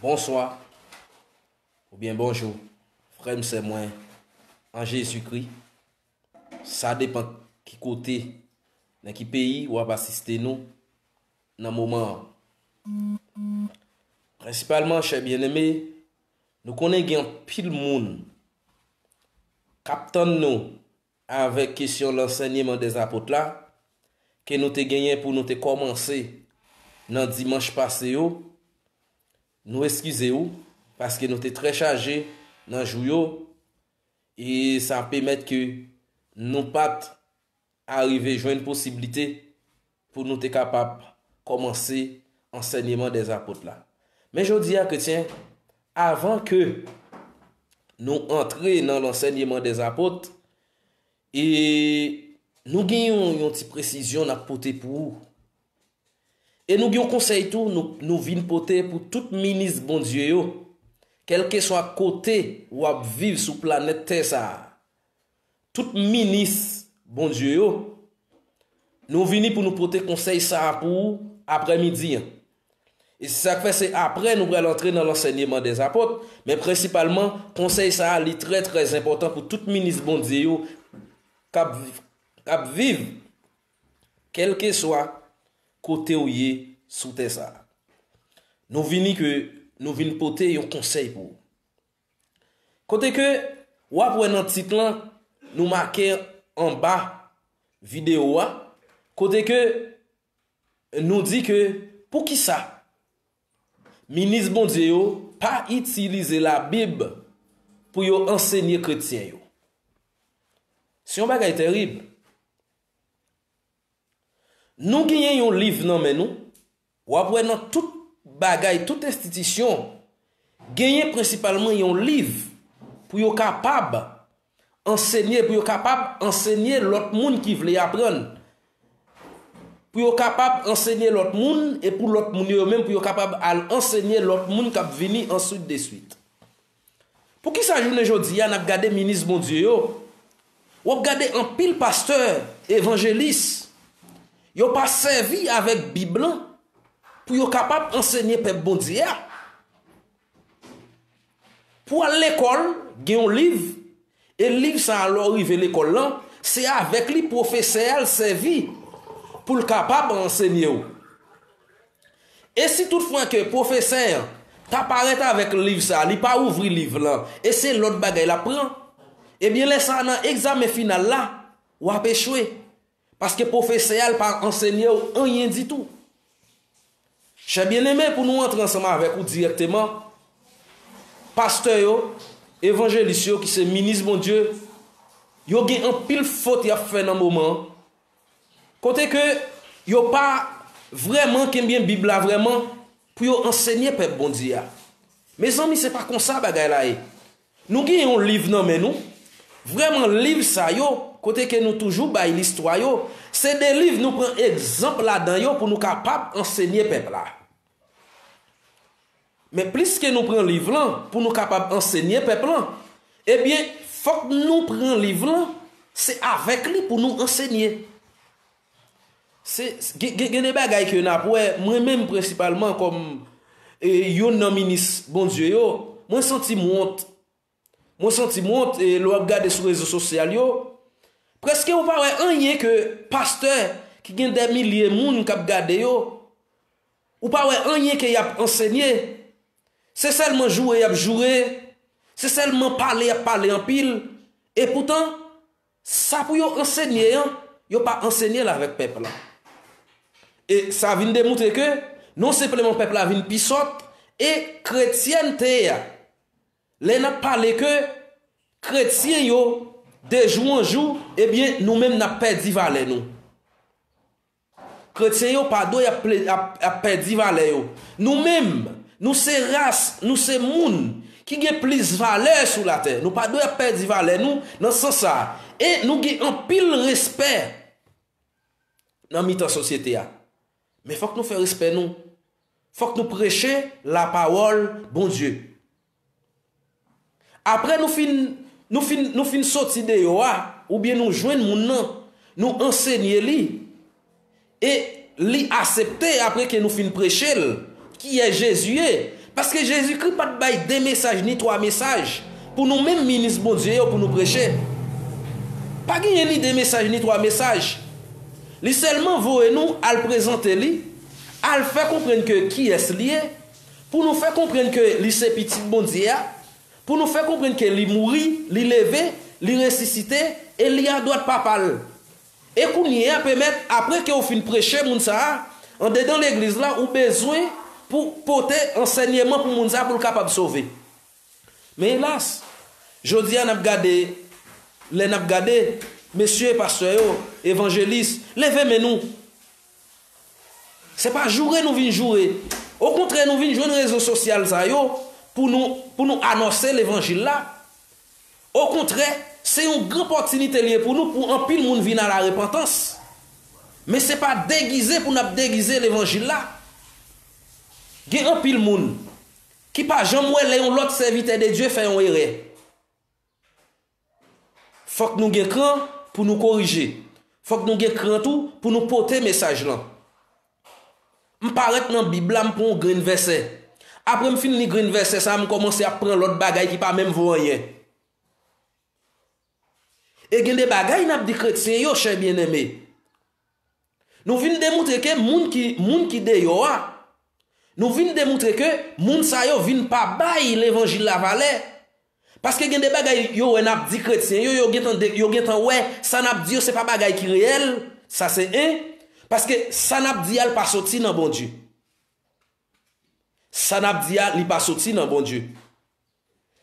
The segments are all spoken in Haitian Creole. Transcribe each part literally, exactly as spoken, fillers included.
Bonswa, oubyen bonjou, frè m, sè mwen an Jezikri. Sa depann ki kote, nan ki peyi w ap asiste nou nan moman an. Prensipalman, chè byeneme, nou konnen gen anpil moun k ap tann nou avèk kesyon lansèyman dèzapot la, ke nou te genyen pou nou te kòmanse nan dimanch pase yo. Nou eskize w, paske nou te trè chaje nan jou yo, e sa pèmèt ke nou pa t arive jwenn posiblite pou nou te kapab kòmanse ansèyman dèzapot la. Men jodi a, kretyen, avan ke nou antre nan lansèyman dèzapot, e nou gen yon, yon ti presizyon n ap pote pou ou. E nou gen yon konsèy tou, nou, nou vin pote pou tout minis Bondye yo, kèlkeswa kote w ap viv sou planèt tè sa a. Tout minis Bondye yo, nou vini pou nou pote konsèy sa a pou ou aprèmidi an. E se sa k fè se apre nou pral antre nan lansèyman dèzapot, men prensipalman, konsèy sa a, li trè, trè enpòtan pou tout minis Bondye yo k ap, k ap viv kèlkeswa kote w ye sou tè sa a. Nou vini ke nou vin pote yon konsèy pou ou. Kote ke w ap wè nan tit lan, nou make anba videyo a, kote ke nou di ke poukisa minis Bondye yo pa itilize Labib pou yo ansenye kretyen yo. Se yon bagay terib. Nou genyen yon liv nan men nou, w ap wè nan tout bagay, tout enstitisyon, genyen prensipalman yon liv pou yo kapab ansenye, pou yo kapab ansenye lòt moun ki vle aprann. Pou yo kapab ansenye lòt moun, e pou lòt moun yo menm, pou yo kapab al ansenye lòt moun k ap vini answit de swit. Poukisa jounen jodi a n ap gade minis Bondye yo? W ap gade anpil pastè, evanjelis, yo pa sèvi avèk Bib lan pou yo kapab ansenye pèp Bondye a. Pou al lekòl, gen yon liv, e liv sa a, lè w rive lekòl lan, se avèk li pwofesè a l sèvi pou l kapab ansenye w. E si toutfwa ke pwofesè an ta parèt avèk liv sa a, li pa ouvri liv lan, e se lòt bagay l ap pran, ebyen, lè sa a, nan egzamen final la, w ap echwe. Paske pwofesè a, l pa ansenye w anyen ditou. Chè byeneme, pou nou antre ansanm avèk ou dirèkteman, pastè yo, evanjelis yo, ki se minis Bondye, yo gen anpil fot y ap fè nan moman an. Kote ke yo pa vrèman kenbe Bib la vrèman pou yo ansenye pèp Bondye a. Mezanmi, se pa konsa bagay la ye. Nou gen yon liv nan men nou. Vrèman, liv sa yo, kote ke nou toujou bay listwa yo, se de liv nou pran egzanp ladan yo pou nou kapab ansenye pèp la. Men pliske nou pran liv lan pou nou kapab ansenye pèp lan, ebyen, fòk nou pran liv lan, se avèk li pou nou ansenye. Se, gen, gen, gen de bagay ke n ap wè, mwen menm prensipalman kòm, e, youn nan minis Bondye yo, mwen santi m wont. Mwen santi m wont, e, lè w ap gade sou rezo sosyal yo, prèske ou pa wè anyen ke pastè ki gen dè milye moun k ap gade yo, ou pa wè anyen ke y ap ansenye. Se sèlman joure y ap joure, se sèlman pale y ap pale anpil, epoutan, sa pou yo ansenye an, yo pa ansenye l avèk pèp la. E sa vin demoutre ke non senpleman pèp la vin pi sòt, e kretyènte a, lè n ap pale ke kretyen yo, de jou an jou, ebyen, nou menm n ap pèdi valè nou. Kretyen yo pa dwe ap, ple- ap, ap pèdi valè yo. Nou menm, nou se ras, nou se moun ki gen plis valè sou latè. Nou pa dwe ap pèdi valè nou nan sans sa a. E nou gen anpil respè nan mitan sosyete a. Men fòk nou fè respè nou. Fòk nou preche lapawòl Bondye. Apre nou fin, nou fin, nou fin soti deyò a, oubyen nou jwenn moun nan, nou ansenye li, e li asepte apre ke nou fin preche l, kiyès Jezi ye, Paske Jezikri pa t bay de mesaj ni twa mesaj pou nou menm minis Bondye yo pou nou preche. Pa genyen ni de mesaj ni twa mesaj. Li sèlman voye nou al prezante li, al fè konprann ke kiyès li ye, pou nou fè konprann ke li se Pitit Bondye a, pou nou fè konprann ke li mouri, li leve, li resisite, e li adwat Papa l. E kounye a, pèmèt, apre ke w fin preche moun sa a, andedan legliz la, ou bezwen pou pote ansèyman pou moun sa a pou l kapab sove. Men elas, jodi a n ap gade, lè n ap gade, mesye pastè yo, evanjelis, leve men nou. Se pa joure nou vin joure. Okontrè, nou vin jwenn rezo sosyal sa yo pou nou, pou nou anonse levanjil la. Okontrè, se yon gran opòtinite li ye pou nou, pou anpil moun vin a la repantans. Men se pa degize pou n ap degize levanjil la. Gen anpil moun ki pa janm wè lè yon lòt sèvitè de Dye fè yon erè. Fòk nou gen kran pou nou korije. Fòk nou gen kran tou pou nou pote mesaj lan. M parèt nan Bib la, m pran yon grenn vèsè. Apre m fin li grenn vèsè sa, m kòmanse ap pran lòt bagay ki pa menm vo anyen. E gen de bagay n ap di kretyen yo, chè byeneme. Nou vin demontre ke moun ki, moun ki deyò a, nou vin demontre ke moun sa yo vin pa bay levanjil la valè. Paske gen de bagay yo wè n ap di kretyen yo, yo gentan de, yo gentan wè sa n ap di yo se pa bagay ki reyèl, sa se en. Paske sa n ap di a, l pa soti nan Bondye. Sa n ap di a, li pa soti nan Bondye.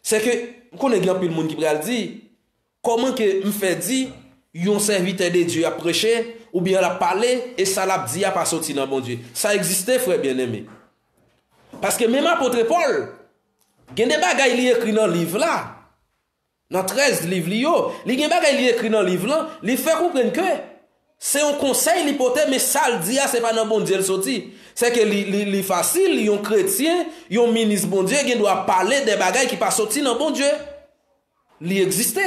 Se ke, m konnen gen anpil moun ki pral di, kòman ke m fè di yon sèvitè de Dye ap preche, oubyen l ap pale, e sa l ap di a pa soti nan Bondye? Sa egziste, frè byeneme. Paske menm apot Pòl, gen de bagay li ekri nan liv la, nan trèz liv li yo, li gen bagay li ekri nan liv lan, li fè konprann ke se yon konsèy li pote, men sa l di a, se pa nan Bondye l soti. Se ke li, li, li fasil, yon kretyen, yon minis Bondye, gen dwa pale de bagay ki pa soti nan Bondye. Li egziste.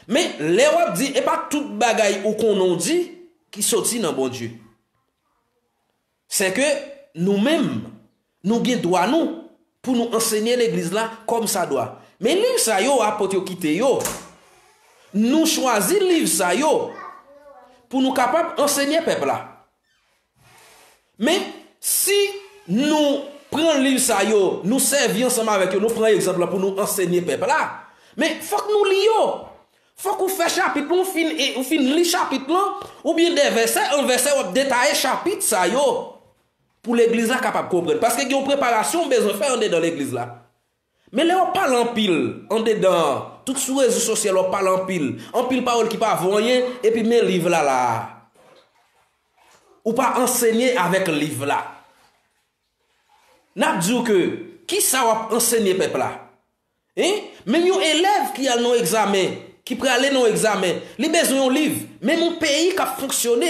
Men, lè w ap di, e pa tout bagay ou konnen w di ki soti nan Bondye. Se ke nou menm, nou gen dwa nou pou nou ansenye legliz la kòm sa dwa. Men liv sa yo, apot yo kite yo. Nou chwazi liv sa yo pou nou kapab ansenye pèp la. Men, si nou pran liv sa yo, nou sèvi ansanm avèk yo, nou pran egzanp la pou nou ansenye pèp la, men fòk nou li yo. Fòk ou fè chapit lan, ou fin, e, ou fin li chapit lan, oubyen de vèsè an vèsè, w ap detaye chapit sa yo pou legliz la kapab konprann. Paske gen yon preparasyon w bezwen fè andedan legliz la. Men lè w ap pale anpil andedan, tout sou rezo sosyal w ap pale anpil, anpil pawòl ki pa vo anyen, epi men liv la la a. Ou pa ansenye avèk liv la. N ap di w ke, kisa w ap ansenye pèp la? Hein? Menm yon elèv ki al nan yon egzamen, ki prale nan yon egzamen, li bezwen yon liv. Menm yon peyi k ap fonksyone,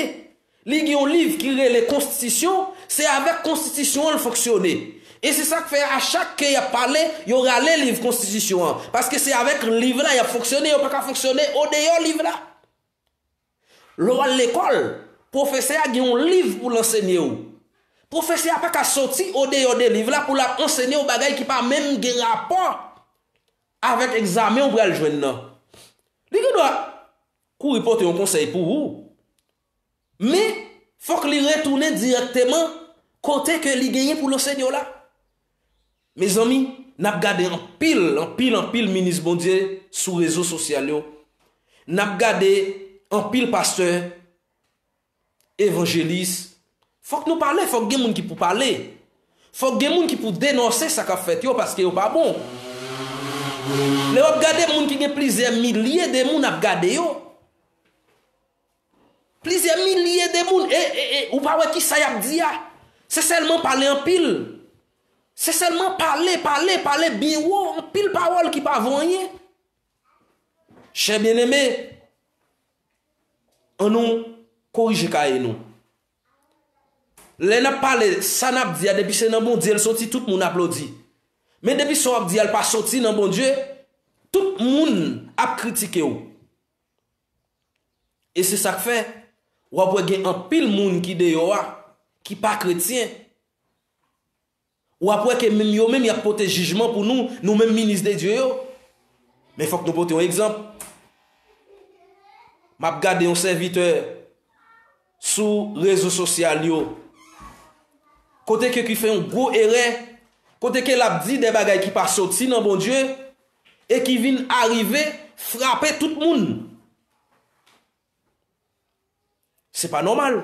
li gen yon liv ki rele konstitisyon, se avèk konstitisyon an l fonksyone. E se sa k fè a chak ke y ap pale, yo rale liv konstitisyon an. Paske se avèk liv la y ap fonksyone, yo pa ka fonksyone odeyò liv la. Lè w al lekòl, pwofesè a gen yon liv pou l ansenye w. Pwofesè a pa ka soti odeyò de liv la pou l ap ansenye w bagay ki pa menm gen rapò avèk egzamen w pral jwenn nan. Li gen dwa kouri pote yon konsèy pou ou, men fòk li retounen dirèkteman kote ke li genyen pou l ansenye w la. Mezanmi, n ap gade anpil, anpil, anpil minis Bondye sou rezo sosyal yo. N ap gade anpil pastè, evanjelis. Fòk nou pale, fòk gen moun ki pou pale. Fòk gen moun ki pou denonse sa k ap fèt yo, paske yo pa bon. Lè w ap gade moun ki gen plizyè milye de moun ap gade yo. Plizyè milye de moun, e, e, e, ou pa wè kisa y ap di a. Se sèlman pale anpil. Se sèlman pale, pale, pale byen wo, anpil pawòl ki pa vo anyen. Chè byeneme, annou korije kaye nou. Lè n ap pale, sa n ap di a, depi se nan Bondye l soti, tout moun aplodi. Men depi sa w ap di a, l pa soti nan Bondye, tout moun ap kritike w. E se sa k fè, w ap wè gen anpil moun ki deyò a, ki pa kretyen. w ap wè ke menm yo menm y ap pote jijman pou nou, nou menm minis de Dye yo. Men fòk nou pote yon egzanp. M ap gade yon sèvitè sou rezo sosyal yo, kote ke ki fè yon gwo erè, kote ke l ap di de bagay ki pa soti nan Bondye, e ki vin arive frape tout moun. Se pa nòmal.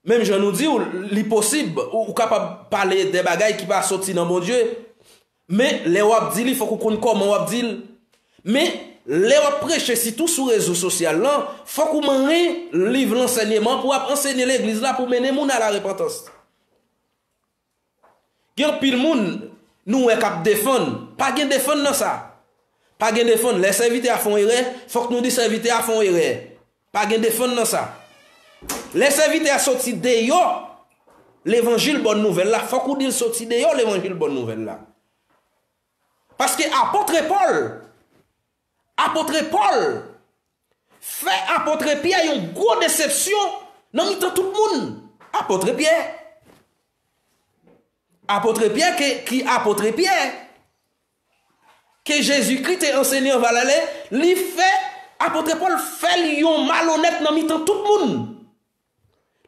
Menm jan nou di w, li posib, ou, ou kapab pale de bagay ki pa soti nan Bondye, men lè w ap di li, fòk ou konn kòman w ap di l. Men, lè w ap preche, sitou sou rezo sosyal lan, fòk ou manyen liv lansèyman pou w ap ansenye legliz la pou mennen moun a la repantans. Gen anpil moun nou wè k ap defann. Pa gen defann nan sa. Pa gen defann. Lè sèvitè a fè yon erè, fòk nou di sèvitè a fè yon erè. Pa gen defann nan sa. Lè sèvitè a soti deyò levanjil bòn nouvèl la, fòk ou di l soti deyò levanjil bòn nouvèl la. Paske apot Pòl, apot Pòl fè apot Pyè yon gwo desepsyon nan mitan tout moun. Apot Pyè. Apot Pyè ke, ki apot Pyè ke Jezikri te ansenye anvan l ale, li fè, apot Pòl fè l yon malonèt nan mitan tout moun.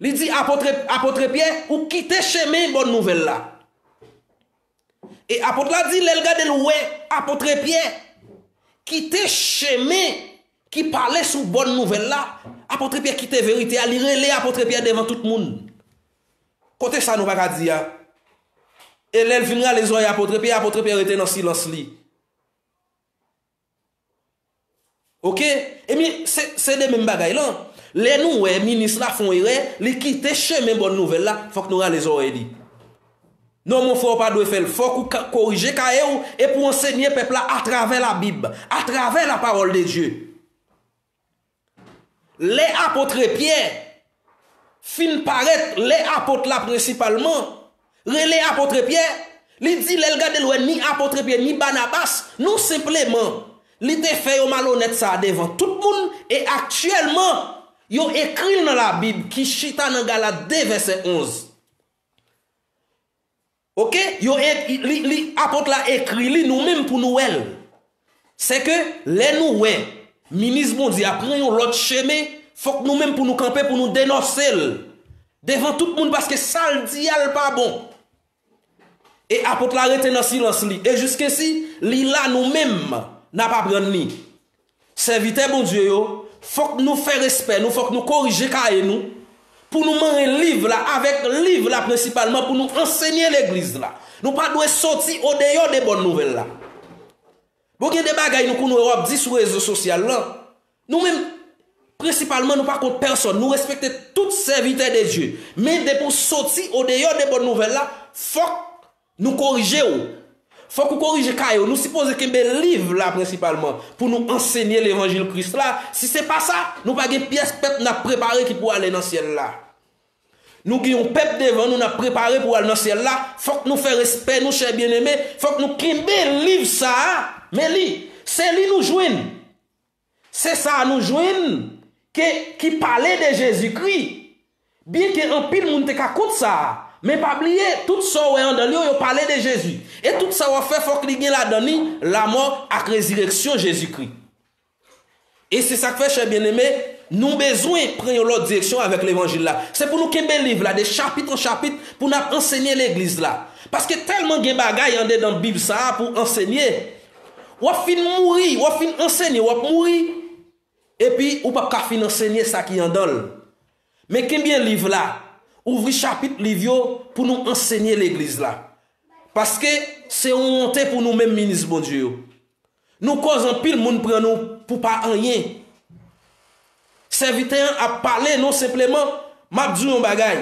Li di apot, apot Pyè, ou kite chemen bòn nouvèl la. E apot la di, lè l gade l wè apot Pyè kite chemen ki pale sou bòn nouvèl la, apot Pyè kite verite a, li rele apot Pyè devan tout moun. Kote sa nou pa ka di a? E lè l fin rale zòrèy apot Pyè, apot Pyè rete nan silans li. Oke? Ebyen, se, se de menm bagay lan. Lè nou wè minis la fè yon erè, li kite chemen bòn nouvèl la, fòk nou rale zòrèy li. Non, mon frè, ou pa dwe fè l. Fòk ou ka, korije kaye w e pou ansenye pèp la atravè Labib, atravè la parole de Dieu. Lè apot Pyè fin parèt, lè apot la prensipalman rele apot Pyè, li di lè l gade l wè ni apot Pyè ni Banabas, non senpleman, li te fè yo malonèt sa a devan tout moun, e aktyèlman, yo ekri l nan Labib ki chita nan Galat de vèsè onz. Oke? Yo e-, li, li, apot la ekri li, nou menm pou nou wè l. Se ke lè nou wè minis Bondye a pran yon lòt chemen, fòk nou menm pou nou kanpe, pou nou denonse l devan tout moun, paske sa l di a l pa bon. E apot la rete nan silans li. E jiskensi li la, nou menm n ap aprann li. Sèvitè Bondye yo, fòk nou fè respè nou, fòk nou korije kaye nou, pou nou manyen liv la, avèk liv la prensipalman, pou nou ansenye legliz la. Nou pa dwe soti odeyò de bòn nouvèl la. Bon, gen de bagay nou konn wè w ap di sou rezo sosyal lan. Nou menm, prensipalman, nou pa kont pèsonn. Nou respekte tout sèvitè de Dye. Men depi w soti odeyò de bòn nouvèl la, fòk nou korije w. Fòk ou korije kaye w. Nou sipoze kenbe liv la prensipalman pou nou ansenye levanjil Kris la. Si se pa sa, nou pa gen pyès pèp n ap prepare ki pou ale nan syèl la. Nou gen yon pèp devan nou n ap prepare pou al nan syèl la. Fòk nou fè respè nou, chè byeneme. Fòk nou kenbe liv sa a. Men li, se li nou jwenn. Se sa a nou jwenn ke, ki pale de Jezikri. Byenke anpil moun te ka kont sa a, men pa bliye, tout sa w wè anndan l yo, yo pale de Jezi. E tout sa w ap fè, fòk li gen ladan li lamò ak rezireksyon Jezikri. E se sa k fè, chè byeneme, nou bezwen pran yon lòt direksyon avèk levanjil la. Se pou nou kenbe liv la de chapit an chapit pou n ap ansenye legliz la. Paske tèlman gen bagay andedan Bib sa a pou ansenye. W ap fin mouri, w ap fin ansenye, w ap mouri. Epi ou p ap ka fin ansenye sa ki andan l. Men kenbe liv la, ouvri chapit liv yo pou nou ansenye legliz la. Paske se yon wonte pou nou menm minis Bondye yo. Nou koz anpil moun pran nou pou pa anyen. Sèvitè an ap pale non senpleman, m ap di w yon bagay.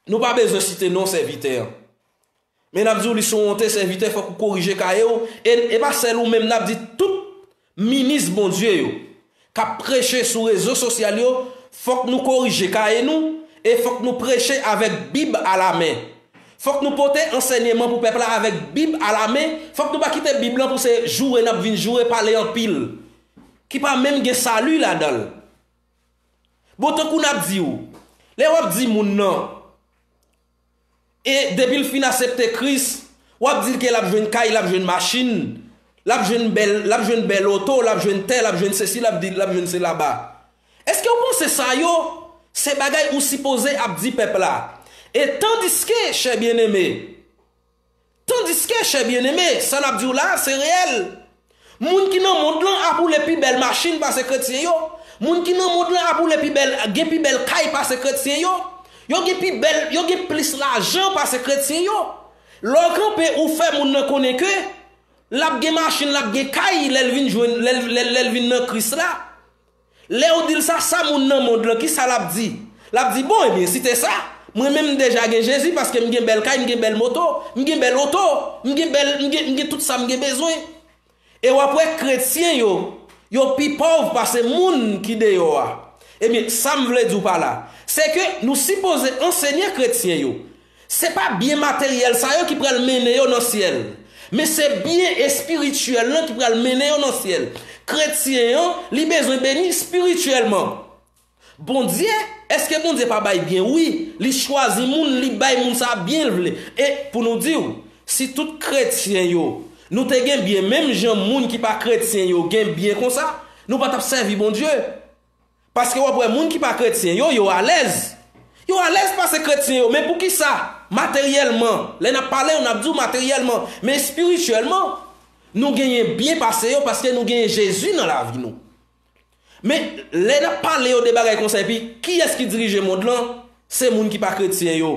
Nou pa bezwen site non sèvitè an. Men n ap di w li se yon wonte sèvitè, fòk ou korije kaye w. E, e pa sèl ou menm, n ap di tout minis Bondye yo k ap preche sou rezo sosyal yo, fòk nou korije kaye nou e fòk nou preche avèk Bib alamen. Fòk nou pote ansèyman pou pèp la avèk Bib alamen. Fòk nou pa kite Bib lan pou se joure n ap vin joure, pale anpil, ki pa menm gen sali ladan l. Bon, tankou n ap di w, lè w ap di moun nan, E depi l fin aksepte Kris, w ap di l ke l ap jwenn kay, l ap jwenn machin, l ap jwenn bèl, l ap jwenn bèl oto, l ap jwenn tè, l ap jwenn sesi, l ap di, l ap jwenn sela. Èske w panse sa yo, se bagay ou sipoze ap di pèp la? E tandiske, chè byeneme, tandiske, chè byeneme, sa n ap di w la a, se reyèl. Moun ki nan mond lan ap woule pi bèl machin pase kretyen yo. Moun ki nan mond lan ap woule pi bèl, gen pi bèl kay pase kretyen yo. Yo gen pi bèl, yo gen plis lajan pase kretyen yo. Lè w kanpe, ou fè moun nan konnen ke l ap gen machin, l ap gen kay lè l vin jwenn, lè l, lè l, lè l vin nan Kris la. Lè w di l sa, sa moun nan mond lan, kisa l ap di? L ap di, bon, ebyen, si te sa, mwen menm m deja gen Jezi, paske m gen bèl kay, m gen bèl moto, m gen bèl oto, m gen bèl, m gen, m gen tout sa m gen bezwen. E w ap wè kretyen yo, yo pi pòv pase moun ki deyò a. Ebyen, sa m vle di w pa la, se ke nou sipoze ansenye kretyen yo. Se pa byen materyèl sa yo ki pral mennen yo nan syèl, men se byen espirityèl lan ki pral mennen yo nan syèl. Kretyen an, li bezwen beni espirityèlman. Bondye, èske Bondye pa bay byen? Wi, li chwazi moun, li bay moun sa byen l vle. E pou nou di w, si tout kretyen yo, nou te gen byen menm jan moun ki pa kretyen yo gen byen konsa, nou pa t ap sèvi Bondye. Paske w ap wè moun ki pa kretyen yo, yo alèz. Yo alèz pase kretyen yo. Men poukisa? Materyèlman. Lè n ap pale yo, n ap di w materyèlman. Men espirityèlman, nou genyen byen pase yo paske nou genyen Jezi nan lavi nou. Men lè n ap pale yo de bagay konsa, epi kiyès ki dirije mond lan? Se moun ki pa kretyen yo.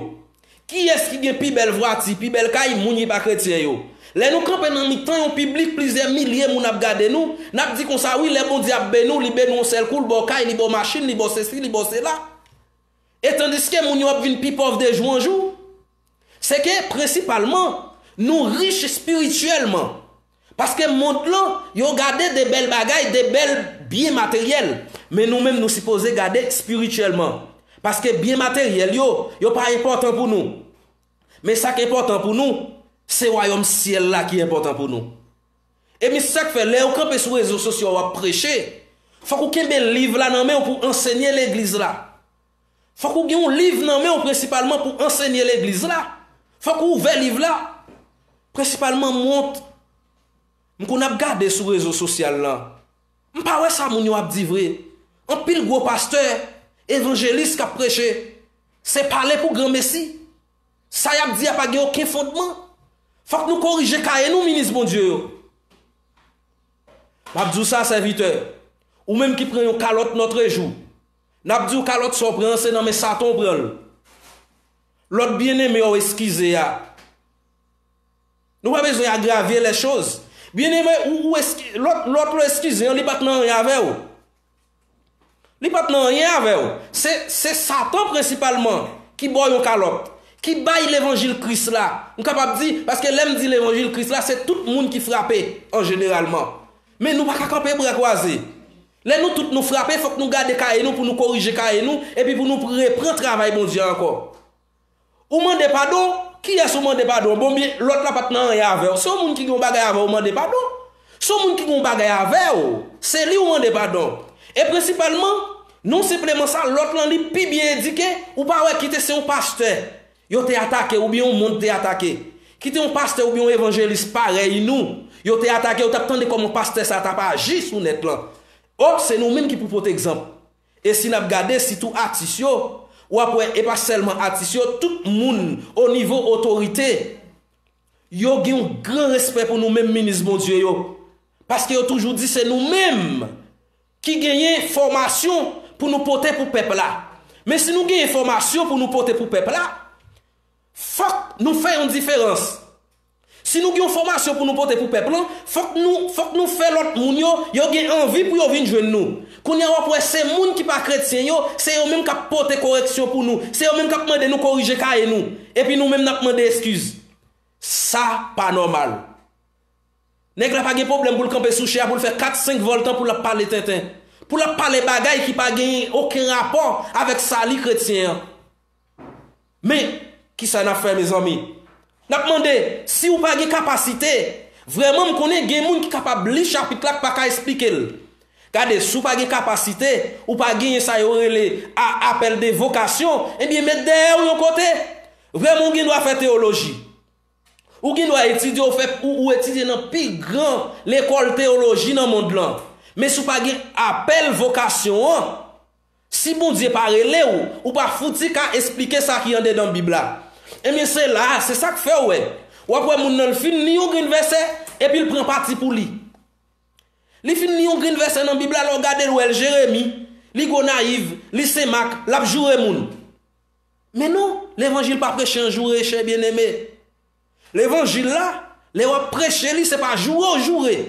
Kiyès ki gen pi bèl vwati, pi bèl kay? Moun ki pa kretyen yo. Lè nou kanpe nan mitan yon piblik, plizyè milye moun ap gade nou, n ap di konsa, wi, lè Bondye ap beni w, li beni w yon sèl kou, li ba w kay, li ba w machin, li ba w sesi, li ba w sela. E tandiske moun yo ap vin pi pòv de jou an jou. Se ke, prensipalman, nou rich espirityèlman. Paske mond lan, yo gade de bèl bagay, de bèl byen materyèl. Men nou menm, nou sipoze gade espirityèlman. Paske byen materyèl yo, yo pa enpòtan pou nou. Men sa k enpòtan pou nou, se wayòm syèl la ki enpòtan pou nou. E men se sa k fè, lè w kanpe sou rezo sosyo a, w ap preche, fòk ou kenbe liv la nan men w pou ansenye legliz la. Fòk ou gen yon liv nan men w prensipalman pou ansenye legliz la. Fòk ou ouvè liv la. Prensipalman, m wont. M konn ap gade sou rezo sosyal lan. M pa wè sa moun yo ap di vre. Anpil gwo pastè, evanjelis k ap preche, se pale pou granmesi. Sa y ap di a pa gen okenn fondman. Fòk nou korije kaye nou, minis Bondye yo. M ap di w sa, sèvitè. Ou menm ki pran yon kalòt nòtrejou. N ap di w kalòt sa w pran an, se nan men Satan w pran l. Lòt byeneme w eskize a. Nou pa bezwen agravye lè choz. Byeneme, ou, ou eski-, lòt, lòt ou eskize an, li pa t nan anyen avè w. Li pa t nan anyen avè w. Se, se Satan prensipalman ki ba w yon kalòt, ki bay levanjil Kris la. M kapab di, paske lè m di levanjil Kris la, se tout moun ki frape an jeneralman. Men nou pa ka kanpe bra kwaze. Lè nou tout nou frape, fòk nou gade kaye nou pou nou korije kaye nou, epi pou nou repran travay Bondye ankò. Ou mande padon? Kiyès ou mande padon? Bon, byen, lòt la pa t nan anyen avè w. Se yon moun ki gen yon bagay avè w, ou mande padon. Se yon moun ki gen yon bagay avè w, se li ou mande padon. E prensipalman, non senpleman sa, lòt lan li pi byen edike, ou pa wè kite se yon pastè yo te atake oubyen yon moun te atake. Kite yon pastè oubyen yon evanjelis parèy nou, yo te atake, ou t ap tande kòman pastè sa t ap aji sou nèt lan. O, se nou menm ki pou pote egzanp. E si n ap gade, sitou atis yo, w ap wè, e pa sèlman atis yo, tout moun o nivo otorite, yo gen yon gran respè pou nou menm minis Bondye yo. Paske yo toujou di se nou menm ki genyen fòmasyon pou nou pote pou pèp la. Men si nou genyen fòmasyon pou nou pote pou pèp la, fòk nou fè yon diferans. Si nou gen yon fòmasyon pou nou pote pou pèp lan, fòk nou, fòk nou fè lòt moun yo, yo gen anvi pou yo vin jwenn nou. Kounye a w ap wè se moun ki pa kretyen yo, se yo menm k ap pote koreksyon pou nou, se yo menm k ap mande nou korije kaye nou. Epi nou menm n ap mande eskiz. Sa pa nòmal. Nèg la pa gen pwoblèm pou l kanpe sou chè a, pou l fè kat, senk vòltan, pou l ap pale tenten. Pou l ap pale bagay ki pa gen okenn rapò avèk sali kretyen an. Men, kisa n ap fè, mezanmi? N ap mande, si w pa gen kapasite, vrèman, m konnen gen moun ki kapab li chapit la k pa ka esplike l. Gade, si w pa gen kapasite, ou pa genyen sa yo rele a, apèl de vokasyon, ebyen, met dèyè w yon kote. Vrèman, ou gen dwa fè teyoloji. Ou gen dwa etidye, ou fè, ou, ou etidye nan pi gran lekòl teyoloji nan mond lan. Men si w pa gen apèl vokasyon an, si Bondye pa rele w, ou pa fouti ka esplike sa ki andedan Bib la. Ebyen, se la, se sa k fè w wè. W ap wè moun nan, l fin li yon grenn vèsè, epi l pran pati pou li. Li fin li yon grenn vèsè nan Bib la, lè w gade l, w wè l Jeremi, li Gonayiv, li Senmak, l ap joure moun. Men non, levanjil pa preche an joure, chè byeneme. Levanjil la, lè w ap preche li, se pa joure w joure.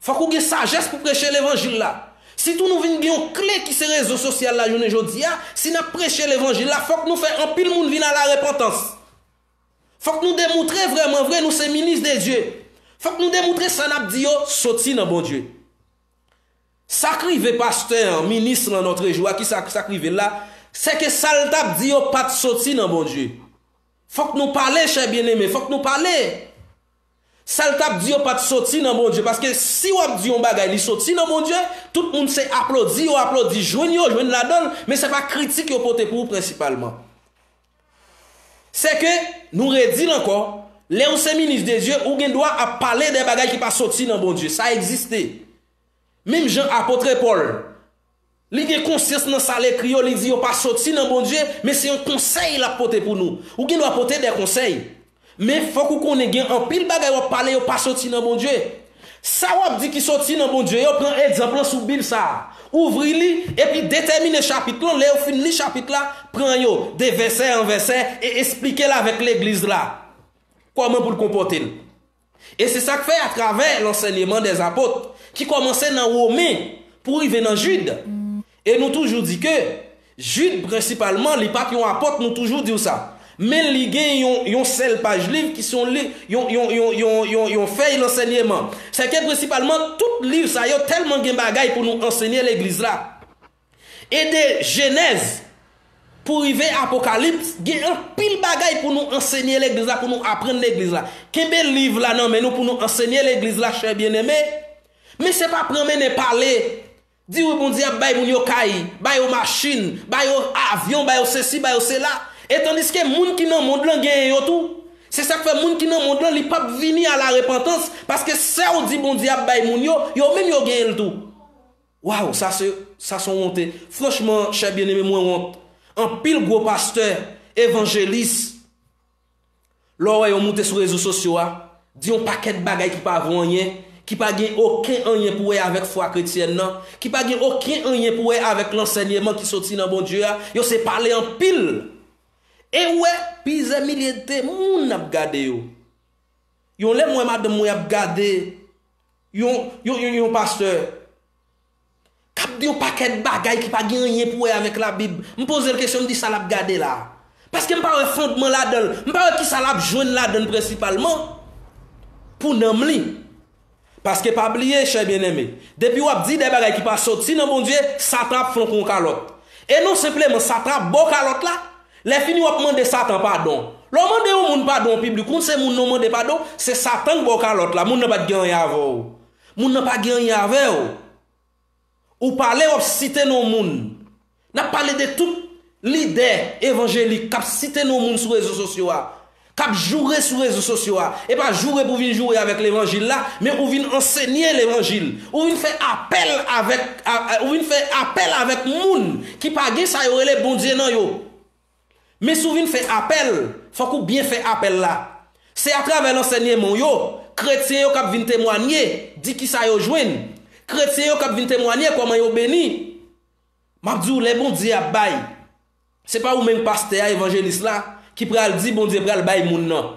Fòk ou gen sajès pou preche levanjil la. Sitou nou vin gen yon kle ki se rezo sosyal la jounen jodi a, si n ap preche levanjil la, fòk nou fè anpil moun vin a la repantans. Fòk nou demontre vrèman vre nou se minis de Dye. Fòk nou demontre sa n ap di yo soti nan Bondye. Sa k rive pastè an, minis lan nòtrejou a, ki sa, sa k rive l la, se ke sa l t ap di yo pa t soti nan Bondye. Fòk nou pale, chè byeneme, fòk nou pale. Sa l t ap di yo pa t soti nan Bondye, paske si w ap di yon bagay, li soti nan Bondye, tout moun se aplodi, yo aplodi, jwenn yo jwenn ladan l, men se pa kritik yo pote pou ou prensipalman. Se ke, nou redi l ankò, lè ou se minis de Dye, ou gen dwa ap pale de bagay ki pa soti nan Bondye. Sa egziste. Menm jan apot Pòl, li gen konsyans nan sa l ekri yo, li di yo pa soti nan Bondye, men se yon konsèy l ap pote pou nou. Ou gen dwa pote de konsèy. Men fòk ou konnen gen anpil bagay w ap pale yo pa soti nan Bondye. Sa w ap di ki soti nan Bondye yo, pran egzanp lan sou Bib sa a. Ouvri li, epi detèmine chapit lan. Lè w fin li chapit la, pran yo, de vèsè an vèsè, e esplike l avèk legliz la. Kòman pou l konpòte l. E se sa k fè atravè lansèyman dèzapot, ki kòmanse nan Women pou rive nan Jid. E nou toujou di ke Jid, prensipalman, li pa t yon apot, nou toujou di w sa. Men li gen yon, yon sèl paj liv ki se yon, li- yon, yon, yon, yon, yon, yon fèy lansèyman. Sèke prensipalman, tout liv sa yo tèlman gen bagay pou nou ansenye legliz la. E de Jenèz pou rive Apokalips, gen anpil bagay pou nou ansenye legliz la, pou nou aprann legliz la. Kenbe liv la nan men nou pou nou ansenye legliz la, chè byeneme. Men se pa pran mennen pale. Di wi, Bondye ap bay moun yo kay, bay yo machin, bay yo avyon, bay yo sesi, bay yo sela. E tandiske moun ki nan mond lan genyen yo tou. Se sa k fè moun ki nan mond lan, li p ap vini a la repantans, paske sa w di Bondye ap bay moun yo, yo menm yo genyen l tou. Waw, sa se, sa se yon wonte. Franchman, chè byeneme, mwen wont. Anpil gwo pastè, evanjelis, lè w wè yo moute sou rezo sosyo a, di yon pakèt bagay ki pa vo anyen, ki pa gen okenn anyen pou wè avèk fwa kretyèn nan, ki pa gen okenn anyen pou wè avèk lansèyman ki soti nan Bondye a, yo se pale anpil. E w wè, plizyè milye de moun ap gade yo. Yon lè m wè madanm mwen ap gade yon, yon, yon, yon pastè k ap di yon pakèt bagay ki pa gen anyen pou wè avèk Labib. M poze l kesyon, m di sa l ap gade la. Paske m pa wè fondman ladan l. M pa wè kisa l ap jwenn ladan l prensipalman pou nanm li. Paske pa bliye, chè byeneme, depi w ap di de bagay ki pa soti nan Bondye, Satan ap flanke w kalòt. E non senpleman Satan ap ba w kalòt la, lè fini w ap mande Satan padon. Lè w mande yon moun padon an piblik, ou konn se moun nan w mande padon, se Satan k ba w kalòt la, moun nan pa t gen anyen avè w. Moun nan pa gen anyen avè w. Ou pale, w ap site non moun. N ap pale de tout lidè evanjelik k ap site non moun sou rezo sosyo a, k ap joure sou rezo sosyo a. E pa joure pou vin joure avèk levanjil la, men ou vin ansenye levanjil. Ou vin fè apèl avèk, a, a, ou vin fè apèl avèk moun ki pa gen sa yo rele Bondye nan yo. Men si w vin fè apèl, fòk ou byen fè apèl la. Se atravè lansèyman w yo, kretyen yo k ap vin temwanye, di kisa yo jwenn. Kretyen yo k ap vin temwanye kòman yo beni. M ap di w, lè Bondye ap bay, se pa ou menm pastè a, evanjelis la, ki pral di Bondye pral bay moun nan.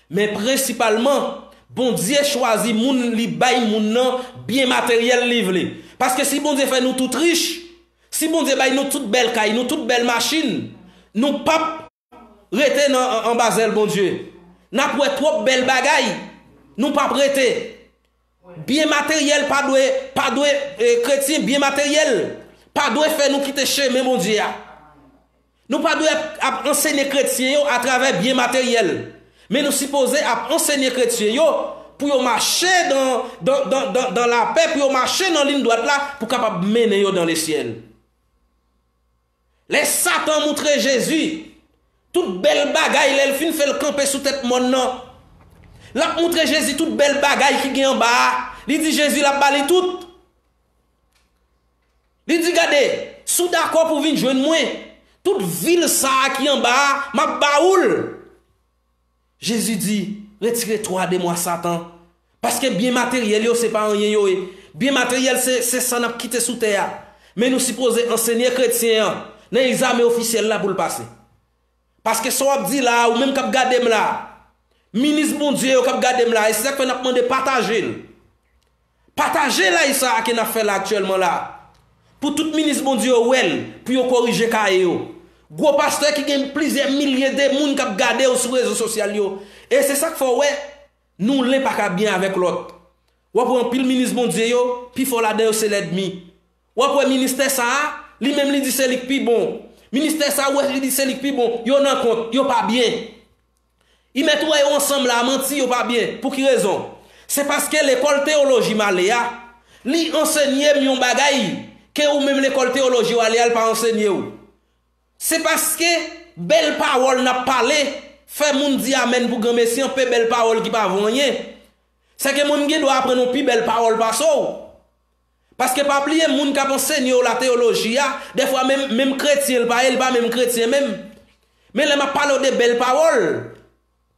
Men prensipalman, Bondye chwazi moun li bay moun nan byen materyèl li vle. Paske si Bondye fè nou tout rich, si Bondye bay nou tout bèl kay, nou tout bèl machin, nou p ap rete nan, an, anba zèl Bondye. N ap wè twòp bèl bagay, nou p ap rete. Byen materyèl pa dwe, pa dwe, e, kretyen, byen materyèl pa dwe fè nou kite chemen Bondye a. Nou pa dwe ap, ap ansenye kretyen yo atravè byen materyèl. Men nou sipoze ap ansenye kretyen yo pou yo mache dan, dan, dan, dan, dan lapè, pou yo mache nan liy dwat la, pou kapab mennen yo dan lesyèl. Lè Satan moutre Jezi Tout bèl bagay, lè l fin fè l kanpe sou tèt mòn nan. L ap montre Jezi tout bèl bagay ki gen anba a. Li di Jezi l ap ba li tout. Li di, gade, si w dakò pou w vin jwenn mwen, tout vil sa a ki anba a, m ap ba ou l. Jezi di, retire twa de mwa, Satan, paske byen materyèl yo se pa anyen yo ye. Byen materyèl se, se sa n ap kite sou tè a. Men nou sipoze ansenye kretyen an nan egzamen ofisyèl la pou l pase. Paske sa w ap di la, ou menm k ap gade m la, minis Bondye yo k ap gade m la, e se sa k fè n ap mande pataje l. Pataje live sa a ke n ap fè la aktyèlman la. Pou tout minis Bondye yo wè l, pou yo korije kaye yo. Gwo pastè ki gen plizyè milye de moun k ap gade w sou rezo sosyal yo. E se sa k fè w wè, nou len pa ka byen avèk lòt. W ap wè anpil minis Bondye yo, pifò ladan yo se lènmi. W ap wè ministè sa a, li menm li di se li k pi bon. Ministè sa a, w wè li di se li k pi bon. Yo nan kont, yo pa byen. Imèt ou wè yo ansanm la, manti, yo pa byen. Pou ki rezon? Se paske lekòl teyoloji m ale a, li ansenye m yon bagay ke ou menm lekòl teyoloji w ale a, l pa ansenye w. Se paske bèl pawòl n ap pale, fè moun di amèn pou granmesi, anpe bèl pawòl ki pa vo anyen. Sèke mwen, m gen dwa aprann yon pi bèl pawòl pase w. Paske pa bliye, moun k ap ansenye w la teyoloji a, dèfwa menm, menm kretyen l pa ye, l pa menm kretyen menm. Men lè m ap pale w de bèl pawòl,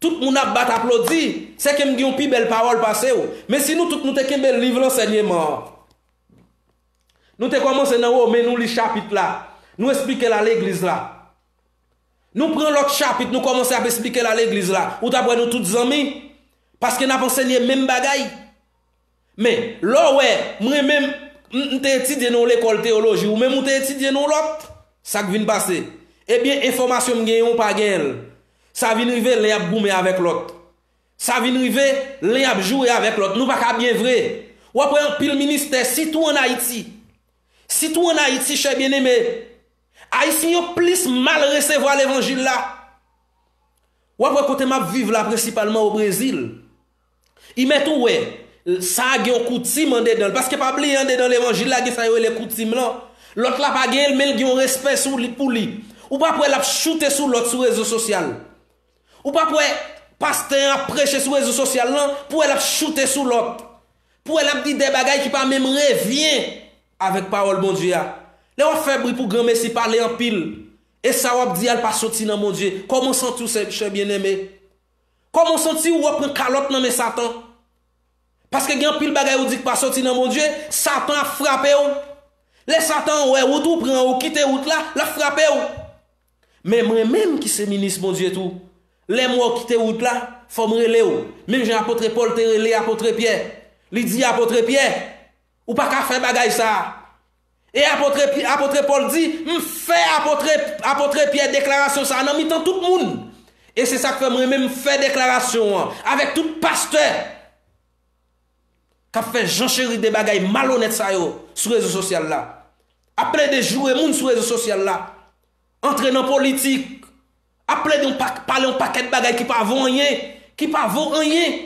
tout moun ap bat aplodi, sèke m gen yon pi bèl pawòl pase w. Men si nou tout nou te kenbe liv lansèyman an, nou te kòmanse nan Women, nou li chapit la, nou esplike l a legliz la. Nou pran lòt chapit, nou kòmanse ap esplike l a legliz la. Ou t ap wè nou tout zanmi, paske n ap ansenye menm bagay. Men, lè w wè, mwen menm, m, m te etidye nan yon lekòl teyoloji, ou menm ou te etidye nan yon lòt, sa k vin pase? Ebyen, enfòmasyon m genyen, ou pa genyen l. Sa vin rive, len ap goumen avèk lòt. Sa vin rive, len ap joure avèk lòt. Nou pa ka byen vre. W ap wè anpil ministè, sitou ann Ayiti. Sitou ann Ayiti, chè byeneme. Ayisyen yo plis mal resevwa levanjil la. W ap wè kote m ap viv la, prensipalman o Brezil. Imèt ou wè, sa a gen yon koutim andedan l. Paske pa bliye, andedan levanjil la, gen sa yo rele koutim lan. Lòt la pa gen l, men l gen yon respè sou li, pou li. Ou p ap wè l ap choute sou lòt sou rezo sosyal. Ou p ap wè pastè an ap preche sou rezo sosyal lan, pou wè l ap choute sou lòt. Pou wè l ap di de bagay ki pa menm revyen avèk pawòl Bondye a. Lè w ap fè bri pou granmesi pale anpil, e sa w ap di a l pa soti nan Bondye, kòman w santi w, chè, chè byeneme? Kòman w santi w, w ap pran kalòt nan men Satan? Paske gen anpil bagay ou di k pa soti nan Bondye, Satan ap frape w. Lè Satan wè wout ou pran, ou kite wout la, l ap frape w. Men mwen menm ki se minis Bondye tou, lè m wè w kite wout la, fò m rele w. Menm jan apot Pòl te rele apot Pyè, li di apot Pyè, ou pa ka fè bagay sa a. E apot Py-, apot Pòl di, m fè apot, apot Pyè deklarasyon sa a nan mitan tout moun. E se sa k fè mwen menm m fè deklarasyon an avèk tout pastè k ap fè Jan Cheri de bagay malonèt sa yo sou rezo sosyal la. Ap plede joure moun sou rezo sosyal la. Antre nan politik. Ap plede yon pak-, pale yon pakèt bagay ki pa vo anyen. Ki pa vo anyen.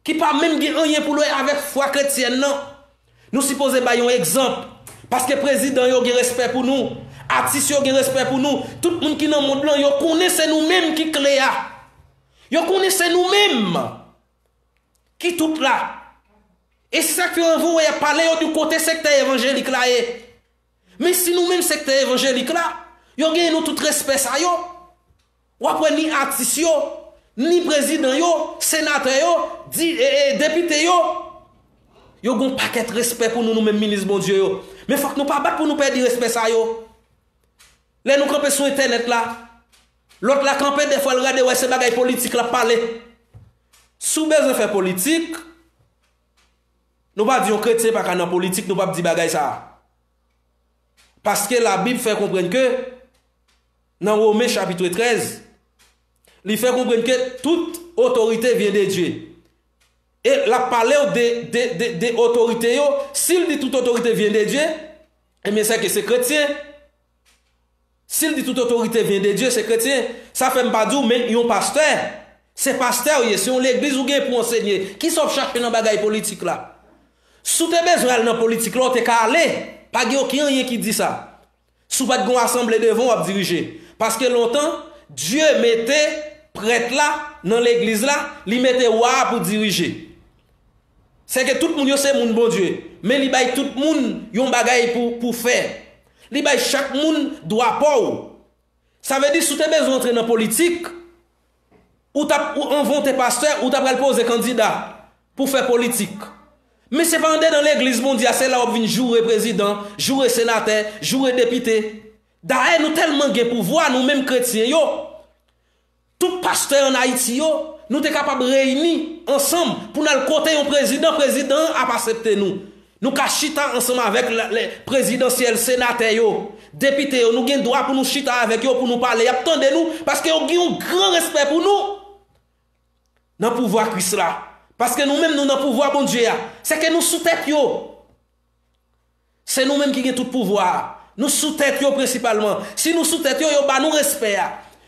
Ki pa menm gen anyen pou l wè avèk fwa kretyèn nan. Nou sipoze bay yon egzanp. Paske prezidan yo gen respè pou nou. Atis yo gen respè pou nou. Tout moun ki nan mond lan, yo konnen se nou menm ki kle a. Yo konnen se nou menm ki tout la. E se sa k fè w wè y ap pale yo di kote sektè evanjelik la ye. Men si nou menm sektè evanjelik la, yo genyen nou tout respè sa yo. W ap wè ni atis yo, ni prezidan yo, senatè yo, di, e, e, depite yo. Yo gen yon pakèt respè pou nou, nou menm minis Bondye yo. Men fòk nou pa bat pou nou pèdi respè sa yo. Lè nou kanpe sou entènèt la, lòt la kanpe, dèfwa l rade wè se bagay politik l ap pale. Si w bezwen fè politik, nou pa di yon kretyen pa ka nan politik, nou p ap di bagay sa a. Paske Labib fè konprann ke, nan Women chapit trèz, li fè konprann ke tout otorite vyen de Dye. E l ap pale w de, de, de, de otorite yo, si l di tout otorite vyen de Dye, ebyen, sèke se kretyen. Si l di tout otorite vyen de Dye, se kretyen. Sa fè m pa di w, men yon pastè, se pastè w ye, se yon legliz ou gen pou w ansenye. Kisa w ap chache nan bagay politik la? Si w te bezwen al nan politik la, w te ka ale. Pa gen okenn anyen ki di sa. Si w pa t gen yon asanble devan w ap dirije. Paske lontan, Dye mete prèt la nan legliz la, li mete wa a pou dirije. Sèke tout moun yo se moun Bondye, men li bay tout moun yon bagay pou, pou fè. Li bay chak moun dwa pa w. Sa vle di, si w te bezwen antre nan politik, ou t ap, ou, anvan w te pastè, ou t ap pral poze kandida pou fè politik. Men se pa andedan legliz Bondye a, se la w ap vin joure prezidan, joure senatè, joure depite. Dayè, nou tèlman gen pouvwa, nou menm kretyen yo, tout pastè ann Ayiti yo, nou te kapab reyini ansanm pou n al kote yon prezidan, prezidan an ap asepte nou. Nou ka chita ansanm avèk la, lè prezidansyèl, senatè yo, depite yo, nou gen dwa pou nou chita avèk yo, pou nou pale, y ap tande nou, paske yo gen yon gran respè pou nou nan pouvwa Kris la. Paske nou menm, nou nan pouvwa Bondye a. Sèke nou sou tèt yo. Se nou menm ki gen tout pouvwa a. Nou sou tèt yo prensipalman. Si nou sou tèt yo, yo ba nou respè a.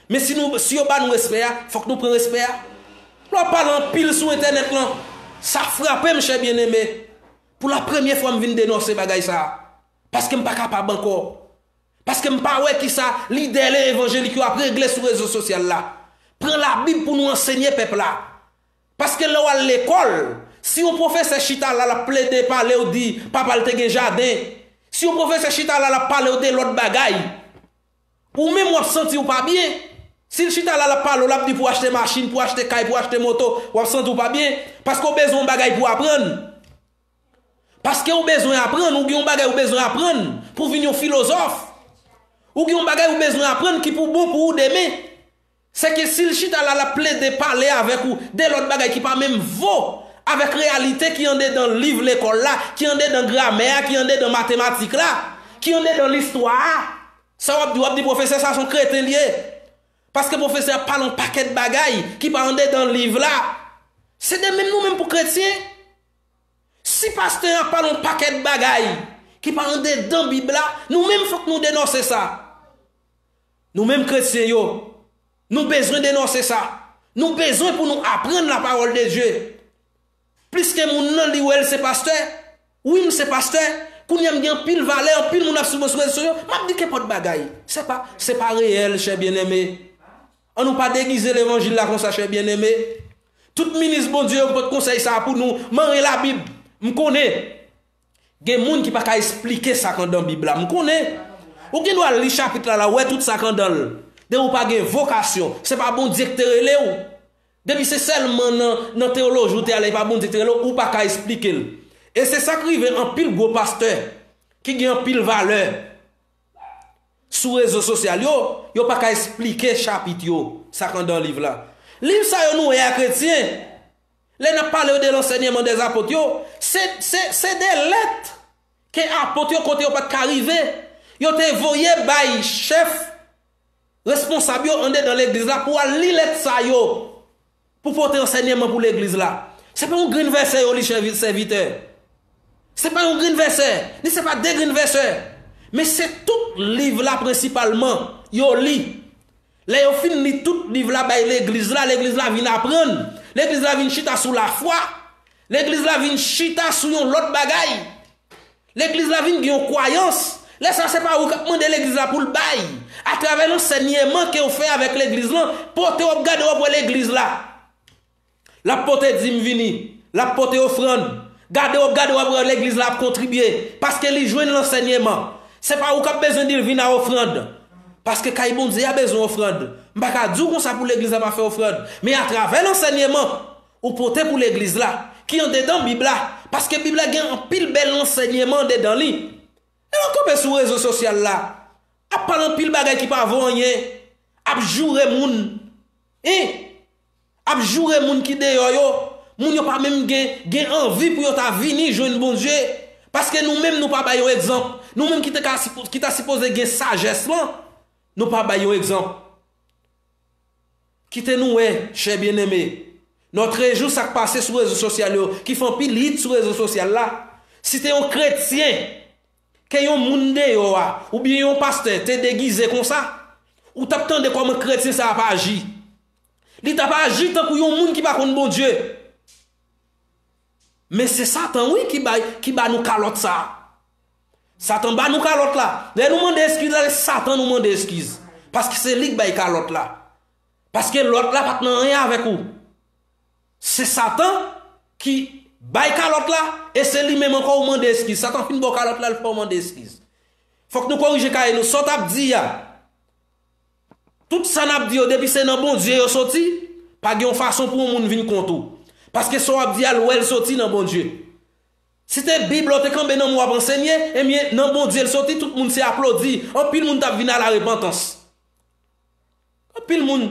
Men si nou, si yo ba nou respè a, fòk nou pran respè a. Lè w ap pale anpil sou entènèt lan, sa frape m, chè byeneme. Pou la premyè fwa m vin denonse bagay sa a. Paske m pa kapab ankò. Paske m pa wè kisa lidè evanjelik yo ap regle sou rezo sosyal la. Pran Labib pou nou ansenye pèp la. Paske lè w al lekòl, si yon pwofesè chita la, l ap plede pale w di papa l te gen jaden, si yon pwofesè chita la, l ap pale w de lòt bagay, ou menm w ap santi w pa byen. Si l chita la, l ap pale w, l ap di pou w achte machin, pou w achte kay, pou w achte moto, w ap santi w pa byen, paske w bezwen yon bagay pou w aprann. Paske w bezwen aprann, ou gen yon bagay ou bezwen aprann pou w vin yon filozòf. Ou gen yon bagay ou bezwen aprann ki pou bon pou ou demen. Sèke si l chita la, l ap plede pale avèk ou de lòt bagay ki pa menm vo avèk reyalite ki andedan liv lekòl la, ki andedan gramè a, ki andedan matematik la, ki andedan listwa a. Sa w ap di, w ap di pwofesè sa se yon kreten li ye. Paske pwofesè ap pale yon pakèt bagay ki pa andedan liv la. Se de menm nou menm pou kretyen. Si pastè a pale yon pakèt bagay ki pa andedan Bib la, nou menm fòk nou denonse sa. Nou menm kretyen yo, nou bezwen denonse sa. Nou bezwen pou nou aprann la parole de Dieu. Pliske moun nan li wè l se pastè. Wi, m se pastè. Kounye a m gen anpil valè, anpil moun ap swiv mwen sou rezo sosyo. M ap di kenpòt bagay. Se pa, se pa reyèl, chè byeneme. An nou pa degize levanjil la konsa, chè byeneme. Tout minis Bondye yo k pot konsèy sa a pou nou, manyen Labib. M konnen gen moun ki pa ka esplike sa k andan Bib la. M konnen. Ou gen dwa li chapit la, la, w wè tout sa k andan l. Depi w pa gen vokasyon, se pa Bondye k te rele w. Depi se sèlman nan, nan teyoloji w te ale, e pa Bondye k te rele w, ou pa ka esplike l. E se sa k rive anpil gwo pastè ki gen anpil valè sou rezo sosyal yo, yo pa ka esplike chapit yo, sa k andan liv la. Liv sa yo nou wè a kretyen, lè n ap pale yo de lansèyman dèzapot yo, se, se, se de lèt ke apot yo kote yo pa t ka rive, yo te voye bay chèf responsab yo andedan legliz la pou al li lèt sa yo. Pou pote ansèyman pou legliz la. Se pa yon grenn vèsè yo li, chè vi-, sèvitè. Se pa yon grenn vèsè, ni se pa de grenn vèsè. Men se tout liv la prensipalman yo li. Lè yo fin li tout liv la bay legliz la, legliz la vin aprann. Legliz la vin chita sou lafwa. Legliz la vin chita sou yon lòt bagay. Legliz la vin gen yon kwayans. Lè sa se pa ou k ap mande legliz la pou l bay. Atravè lansèyman ke w fè avèk legliz lan, pote w ap gade w ap wè legliz la. L ap pote dim vini. L ap pote ofrann. Gade w ap gade w ap wè legliz la ap kontribye. Paske li jwenn lansèyman. Se pa ou k ap bezwen di l vin a ofrann. Paske kay Bondye a bezwen ofrann. M pa ka di w konsa pou legliz la pa fè ofrann. Men atravè lansèyman, ou pote pou legliz la, ki andedan Bib la, paske Bib la gen anpil bèl ansèyman andedan li. E w ap kanpe sou rezo sosyal la, ap pale anpil bagay ki pa vo anyen, ap joure moun, en, ap joure moun ki deyò yo, moun yo pa menm gen, gen anvi pou yo ta vini jwenn Bondye, paske nou menm nou pa bay yon egzanp, nou menm ki te ka sipo-, ki ta sipoze gen sajès lan, nou pa bay yon egzanp. Kite nou wè, chè byeneme, nòtrejou sa k pase sou rezo sosyal yo, ki fè anpil hit sou rezo sosyal la. Si te yon kretyen, ke yon moun deyò a, oubyen yon pastè te degize konsa, ou t ap tande kòman kretyen sa ap aji. Li t ap aji tankou yon moun ki pa konn Bondye. Men se Satan, wi, ki bay, ki ba nou kalòt sa a. Satan ba nou kalòt la. Lè nou mande eskiz la, se Satan nou mande eskiz. Paske se li k bay kalòt la. Paske lòt la pa t nan anyen avèk ou. Se Satan ki bay kalòt la, e se li menm ankò ou mande eskiz. Satan fin ba w kalòt la, l fè w mande eskiz. Fòk nou korije kay nou. Sa w t ap di a, tout sa n ap di yo, depi se nan Bondye yo soti, pa gen yon fason pou yon moun vin kont ou. Paske sa w ap di a, l wè l soti nan Bondye. Si te Bib la w te kanpe nan men w ap ansenye, ebyen, nan Bondye l soti, tout moun se aplodi. Anpil moun t ap vin a la repantans. Anpil moun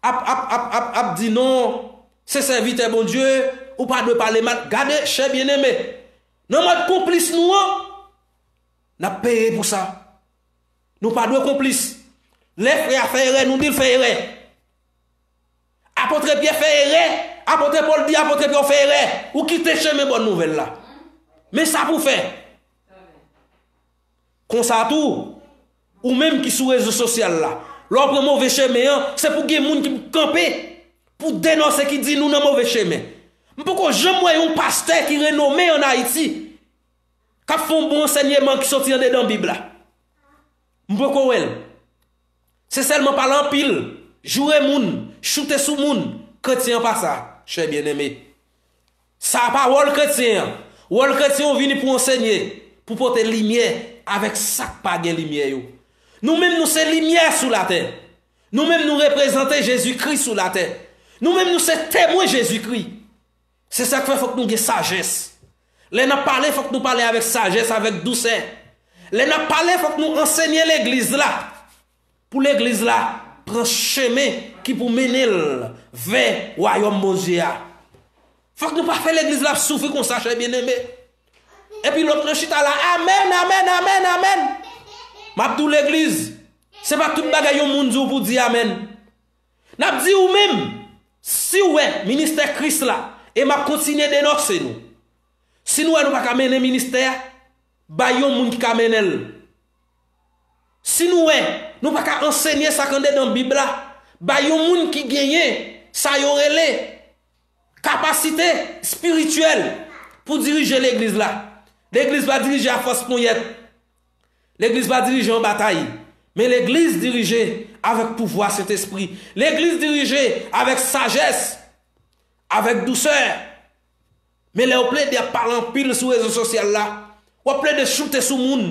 ap, ap, ap, ap, ap di non, se sèvitè Bondye, ou pa dwe pale mal. Gade, chè byeneme, nan mòd konplis nou an, n ap peye pou sa. Nou pa dwe konplis. Lè frè a fè erè, nou di l fè erè. Apot Pyè fè erè, apot Pòl di apot Pyè w fè erè. Ou kite chemen bòn nouvèl la. Men sa pou fè. Konsa tou, ou menm ki sou rezo sosyal la, lè w pran move chemen an, se pou gen moun ki kanpe pou denonse, ki di nou nan move chemen. M poko janm wè yon pastè ki renome ann Ayiti k ap fè yon bon ansèyman ki soti andedan Bib la. M poko wè l. Se sèlman pale anpil, joure moun, choute sou moun. Kretyen an pa sa, chè byeneme. Sa pa wòl kretyen an. Wòl kretyen an vini pou ansenye, pou pote limyè avèk sa k pa gen limyè yo. Nou menm nou se limyè sou latè. Nou menm nou reprezante Jezikri sou latè. Nou menm nou se temwen Jezikri. Se sa k fè fòk nou gen sajès. Lè n ap pale, fòk nou pale avèk sajès, avèk dousè. Lè n ap pale, fòk nou ansenye legliz la. Pou legliz la pran chemen ki pou mennen l vè wayòm Bondye a. Fòk nou pa fè legliz la ap soufri konsa, chè byeneme. Epi lòt nan chita la, amèn, amèn, amèn, amèn. M ap di w legliz, se pa tout bagay yon moun di w pou di amèn. N ap di ou menm, si w wè ministè Kris la, e m ap kontinye denonse nou. Si nou wè nou pa ka mennen ministè a, bay yon moun ki ka mennen l. Si nou wè nou pa ka ansenye sa k andedan Bib la, bay yon moun ki genyen sa yo rele kapasite espirityèl pou dirije legliz la. Legliz pa dirije a fòs ponyèt. Legliz pa dirije an batay, men legliz dirije avèk pouvwa Sentespri. Legliz dirije avèk sajès, avèk dousè. Men lè w plede ap pale anpil sou rezo sosyal la, w ap plede choute sou moun.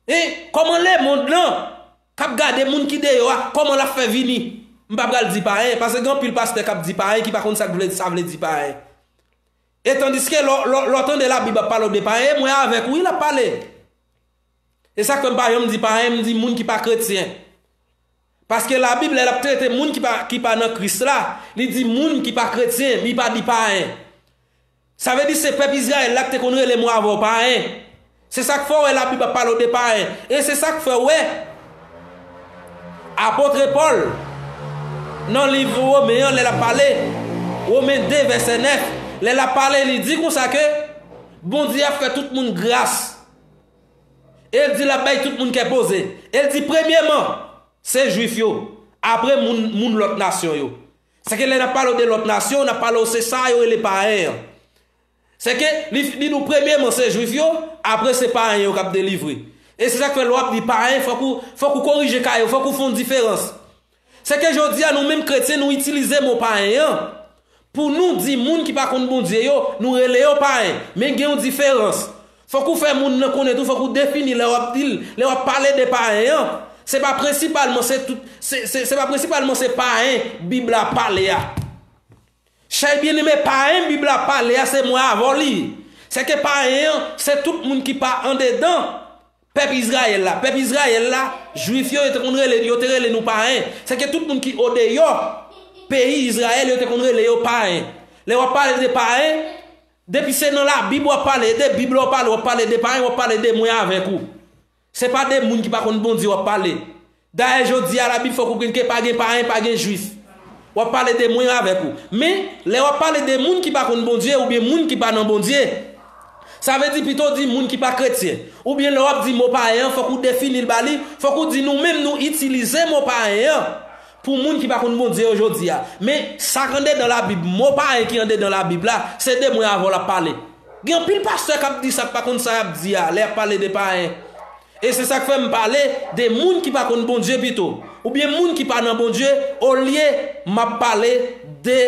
E kòman lemonn lan k ap gade moun ki deyò a, kòman l ap fè vini? M pa pral di payen, paske gen anpil pastè k ap di payen ki pa konn sa k vle, sa vle di payen. E tandiske lè, lè, lè w tande Labib ap pale w de payen, mwen avèk ou, wi, l ap pale. E sa k fè m pa janm di payen, m di moun ki pa kretyen. Paske Labib, lè l ap trete moun ki pa, ki pa nan Kris la, li di moun ki pa kretyen, li pa di payen. Sa vle di se pèp Izrayèl la ki te konn rele mwen avè w payen. Se sa k fè w wè Labib ap pale w de payen. E se sa k fè w wè apot Pòl, nan liv Women an, lè l ap pale, Women de, vèsè nèf, lè l ap pale, li di konsa ke Bondye ap fè tout moun gras. E l di l ap bay tout moun kè poze. E l di, premyèman, se Jwif yo. Apre, moun, moun lòt nasyon yo. Sèke lè n ap pale w de lòt nasyon, n ap pale w se sa yo rele payen an. Sèke li, li di w premyèman se Jwif yo, apre se payen yo k ap delivre. E se sa k fè lè w ap di payen, fòk ou, fòk ou korije kay ou, fòk ou fè yon diferans. Sèke jodi a, nou menm kretyen, nou itilize mo payen an pou nou di moun ki pa konn Bondye yo, nou rele yo payen. Men gen yon diferans. Fòk ou fè moun nan konnen tou, fòk ou defini lè w ap di l, lè w ap pale de payen an. Se pa prensipalman se tout, se, se, se pa prensipalman se payen Bib la pale a. Chè byeneme, payen Bib la pale a, se mwen avè w li ye. Sèke payen an, se tout moun ki pa andedan pèp Izrayèl la. Pèp Izrayèl la, Jwif yo, yo te konn rele, yo te rele nou payen. Sèke tout moun ki odeyò peyi Izrayèl, yo te konn rele yo payen. Lè w ap pale de payen, depi se nan Labib w ap pale, de Bib la w pale, w ap pale de payen, w ap pale de mwen avèk ou. Se pa de moun ki pa konn Bondye w ap pale. Dayè, jodi a, Labib fè w konprann ke pa gen payen, pa gen Jwif. W ap pale de mwen avèk ou. Men, lè w ap pale de moun ki pa konn Bondye oubyen moun ki pa nan Bondye, sa vle di pito w di moun ki pa kretyen. Oubyen lè w ap di mo payen an, fòk ou defini l ba li, fòk ou di nou menm nou itilize mo payen an pou moun ki pa konn Bondye yo jodi a. Men, sa k andedan Labib, mo payen ki andedan Labib la, se de mwen avè w l ap pale. Gen anpil pastè k ap di sa k pa konn sa y ap di a, lè y ap pale de payen. E se sa k fè m pale de moun ki pa konn Bondye pito. oubyen moun ki pa nan Bondye, olye m ap pale de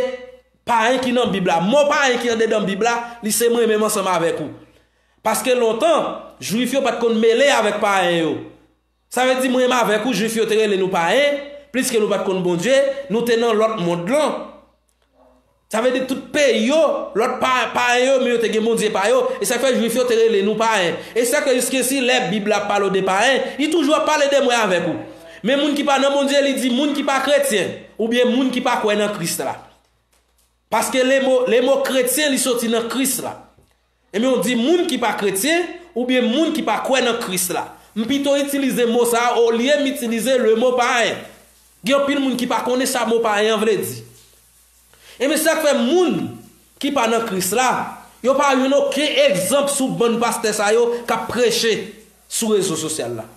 payen ki nan Bib la. Mo payen ki andedan Bib la, li se mwen menm ansanm avèk ou. Paske lontan, Jwif yo pa t konn mele avèk payen yo. Sa vle di mwen menm avèk ou, Jwif yo te rele nou payen, pliske nou pa t konn Bondye, nou te nan lòt mond lan. Sa vle di tout peyi yo, lòt pa, payen yo, men yo te gen Bondye pa yo. E sa k fè Jwif yo te rele nou payen. E sa k fè jiskesi lè Bib la ap pale w de payen, li toujou ap pale de mwen avèk ou. Men moun ki pa nan Bondye, li di moun ki pa kretyen, oubyen moun ki pa kwè nan Kris la. Paske le mo, le mo kretyen, li soti nan Kris la. Ebyen, ou di moun ki pa kretyen, oubyen moun ki pa kwè nan Kris la. M pito itilize mo sa a olye m itilize le mo payen. Gen anpil moun ki pa konnen sa mo payen an vle di. Ebyen, sa k fè moun ki pa nan Kris la, yo pa jwenn okenn egzanp sou bann pastè sa yo k ap preche sou rezo sosyal la.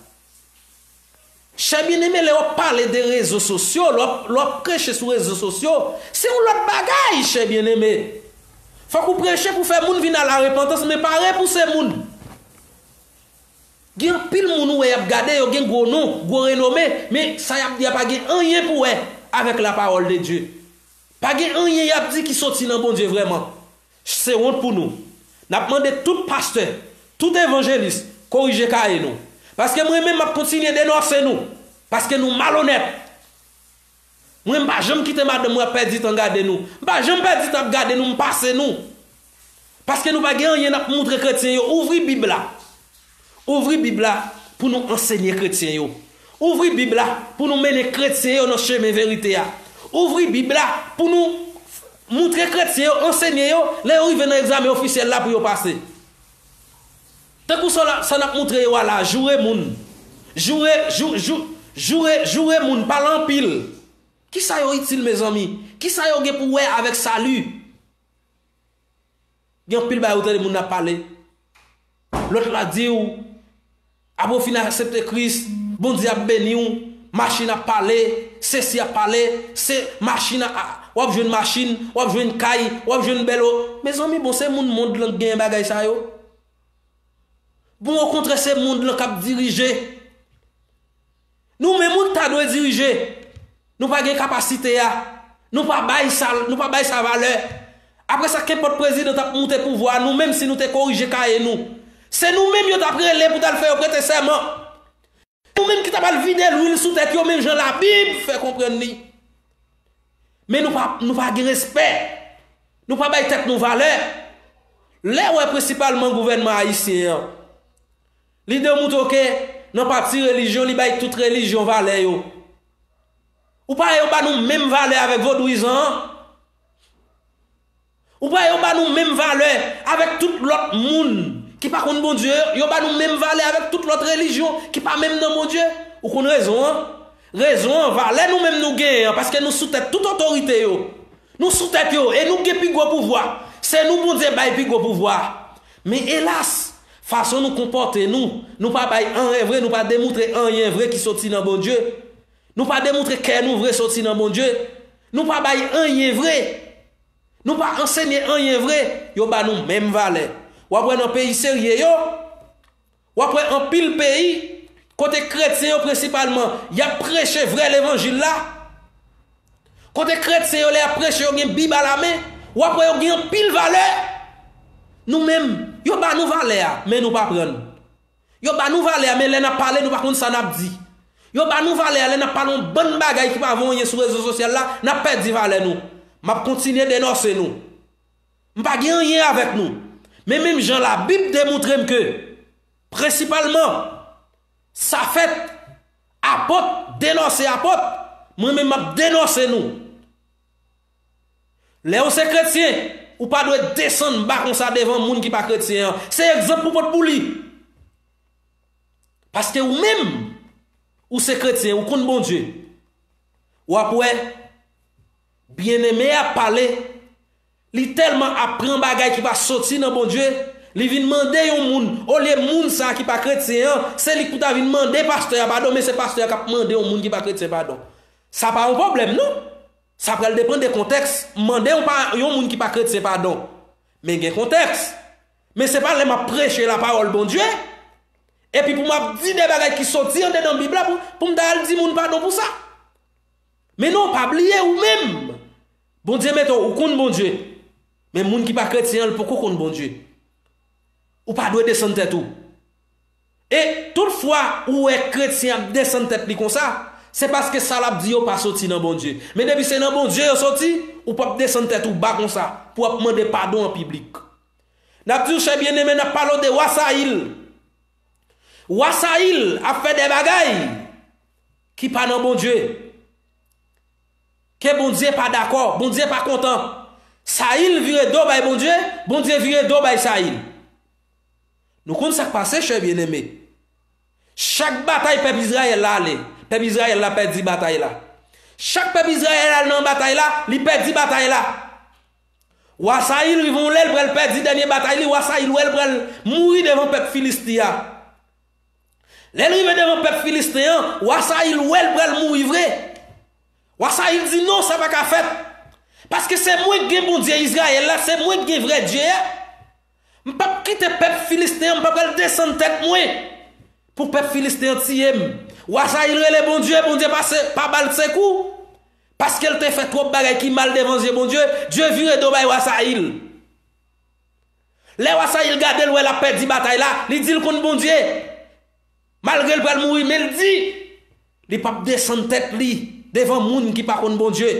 Chè byeneme, lè w ap pale de rezo sosyo, lè w ap, lè w ap preche sou rezo sosyo, se yon lòt bagay, chè byeneme. Fòk ou preche pou fè moun vin a larepantans, men pa repouse moun. Gen anpil moun ou wè y ap gade, yo gen gwo non, gwo renome, men sa y ap di a pa gen anyen pou wè avèk lapawòl de Dye. Pa gen anyen y ap di ki soti nan Bondye vrèman. Se wont pou nou. N ap mande tout pastè, tout evanjelis, korije kaye nou. Paske mwen menm m ap kontinye denonse nou. Paske nou malonèt. Mwen m pa janm kite madanm mwen ap pèdi tan gade nou. M pa janm pèdi tan ap gade nou, m pase nou. Paske nou pa gen anyen n ap moutre kretyen yo. Ouvri Bib la. Ouvri Bib la pou nou ansenye kretyen yo. Ouvri Bib la pou nou mennen kretyen yo nan chemen verite a. Ouvri Bib la pou nou moutre kretyen yo, ansenye yo, lè yo rive nan egzamen ofisyèl la pou yo pase. Tankou sa n ap moutre yo a la, joure moun. Joure, jou, jou, joure, joure moun, pale anpil. Kisa yo itil, mezanmi? Kisa yo gen pou wè avèk sali? Gen anpil bagay ou tande moun ap pale. Lòt la di w, apre w fin aksepte Kris, Bondye ap beni w, machin ap pale, sesi ap pale, se machin a, a, w ap jwenn machin, w ap jwenn kay, w ap jwenn bèl o. Mezanmi, bon, se moun mond lan k genyen bagay sa yo. Bon, okontrè, se mond lan k ap dirije. Nou menm, wi, k ta dwe dirije. Nou pa gen kapasite a. Nou pa bay sa, nou pa bay sa valè. Apre sa, kenpòt prezidan t ap moute pouvwa a, nou menm, si nou te korije kaye nou, se nou menm yo t ap rele pou t al fè yo prete sèman. Nou menm ki t ap al vide lwil sou tèt yo, menm jan Labib fè konprann li. Men nou pa, nou pa gen respè. Nou pa bay tèt nou valè. Lè w wè prensipalman gouvènman ayisyen an, li demontre w ke nan pati relijyon, li bay tout relijyon valè yo. Ou pa yo ba nou menm valè avèk vodouyizan an? Ou pa yo ba nou menm valè avèk tout lòt moun ki pa konn Bondye yo? Yo ba nou menm valè avèk tout lòt relijyon ki pa menm nan Bondye? Ou konn rezon an? Rezon an, valè nou menm nou genyen an, paske nou sou tèt tout otorite yo. Nou sou tèt yo, e nou gen pi gwo pouvwa. Se nou Bondye bay pi gwo pouvwa. Men elas, fason nou konpòte nou, nou pa bay anyen vre, nou pa demontre anyen vre ki soti nan Bondye. Nou pa demontre kè nou vre soti nan Bondye. Nou pa bay anyen vre. Nou pa ansenye anyen vre. Yo ba nou menm valè. W ap wè nan peyi serye yo, w ap wè anpil peyi kote kretyen yo prensipalman, y ap preche vrè levanjil la. Kote kretyen yo, lè y ap preche, yo gen Bib alamen, w ap wè yo gen anpil valè. Nou menm, yo ba nou valè a, men nou pa pran l. Yo ba nou valè a, men lè n ap pale, nou pa konn sa n ap di. Yo ba nou valè a, lè n ap pale yon bann bagay ki pa vo anyen sou rezo sosyal la, n ap pèdi valè nou. M ap kontinye denonse nou. M pa gen anyen avèk nou. Men menm jan Labib demontre m ke, prensipalman, sa fèt apot denonse apot, mwen menm m ap denonse nou. Lè w se kretyen, ou pa dwe desann ba konsa devan moun ki pa kretyen an. Se egzanp ou pot pou li. Paske ou menm, ou se kretyen, ou konn Bondye. W ap wè, byeneme a pale, li tèlman ap pran bagay ki pa soti nan Bondye, li vin mande yon moun, olye moun sa a ki pa kretyen an, se li k pou ta vin mande pastè a padon, men se pastè a k ap mande yon moun ki pa kretyen padon. Sa pa yon pwoblèm, non. Sa pral depann de kontèks. Mande yon pa, yon moun ki pa kretyen padon. Men gen kontèks. Men se pa lè m ap preche lapawòl Bondye, epi pou m ap di de bagay ki soti andedan Bib la, pou, pou m ta al di moun padon pou sa. Men non, pa bliye ou menm. Bondye mete w, ou konn Bondye. Men moun ki pa kretyen an, li poko konn Bondye. Ou pa dwe desann tèt ou. E tout fwa ou wè kretyen ap desann tèt li konsa, se paske sa l ap di yo pa soti nan Bondye. Men depi se nan Bondye yo soti, ou p ap desann tèt ou ba konsa pou w ap mande padon an piblik. N ap di w, chè byeneme, n ap pale w de wa Sayil. Wa Sayil ap fè de bagay ki pa nan Bondye. Ke Bondye pa dakò, Bondye pa kontan. Sayil vire do bay Bondye, Bondye vire do bay Sayil. Nou konn sa k pase, chè byeneme. Chak batay pèp Izrayèl la ale, pèp Izrayèl la pèdi batay la. Chak pèp Izrayèl al nan batay la, li pèdi batay la. Wa Sayil rive yon lè, l pral pèdi dènye batay li, wa Sayil wè l pral mouri devan pèp Filisti a. Lè l rive devan pèp Filisten an, wa Sayil wè l pral mouri vre. Wa Sayil di, "Non, sa pa ka fèt. Paske se mwen k gen Bondye Izrayèl la, se mwen k gen vrè Dye a. M p ap kite pèp Filisten an, m pa pral desann tèt mwen pou pèp Filisten an tiye m." Wa Sayil rele Bondye, Bondye pa, se, pa ba l sekou. Paske l te fè twòp bagay ki mal devan zye Bondye, Dye vire do bay wa Sayil. Lè wa Sayil gade l, wè l ap pèdi batay la, li di l konn Bondye. Malgre l pral mouri, men l di li p ap desann tèt li devan moun ki pa konn Bondye.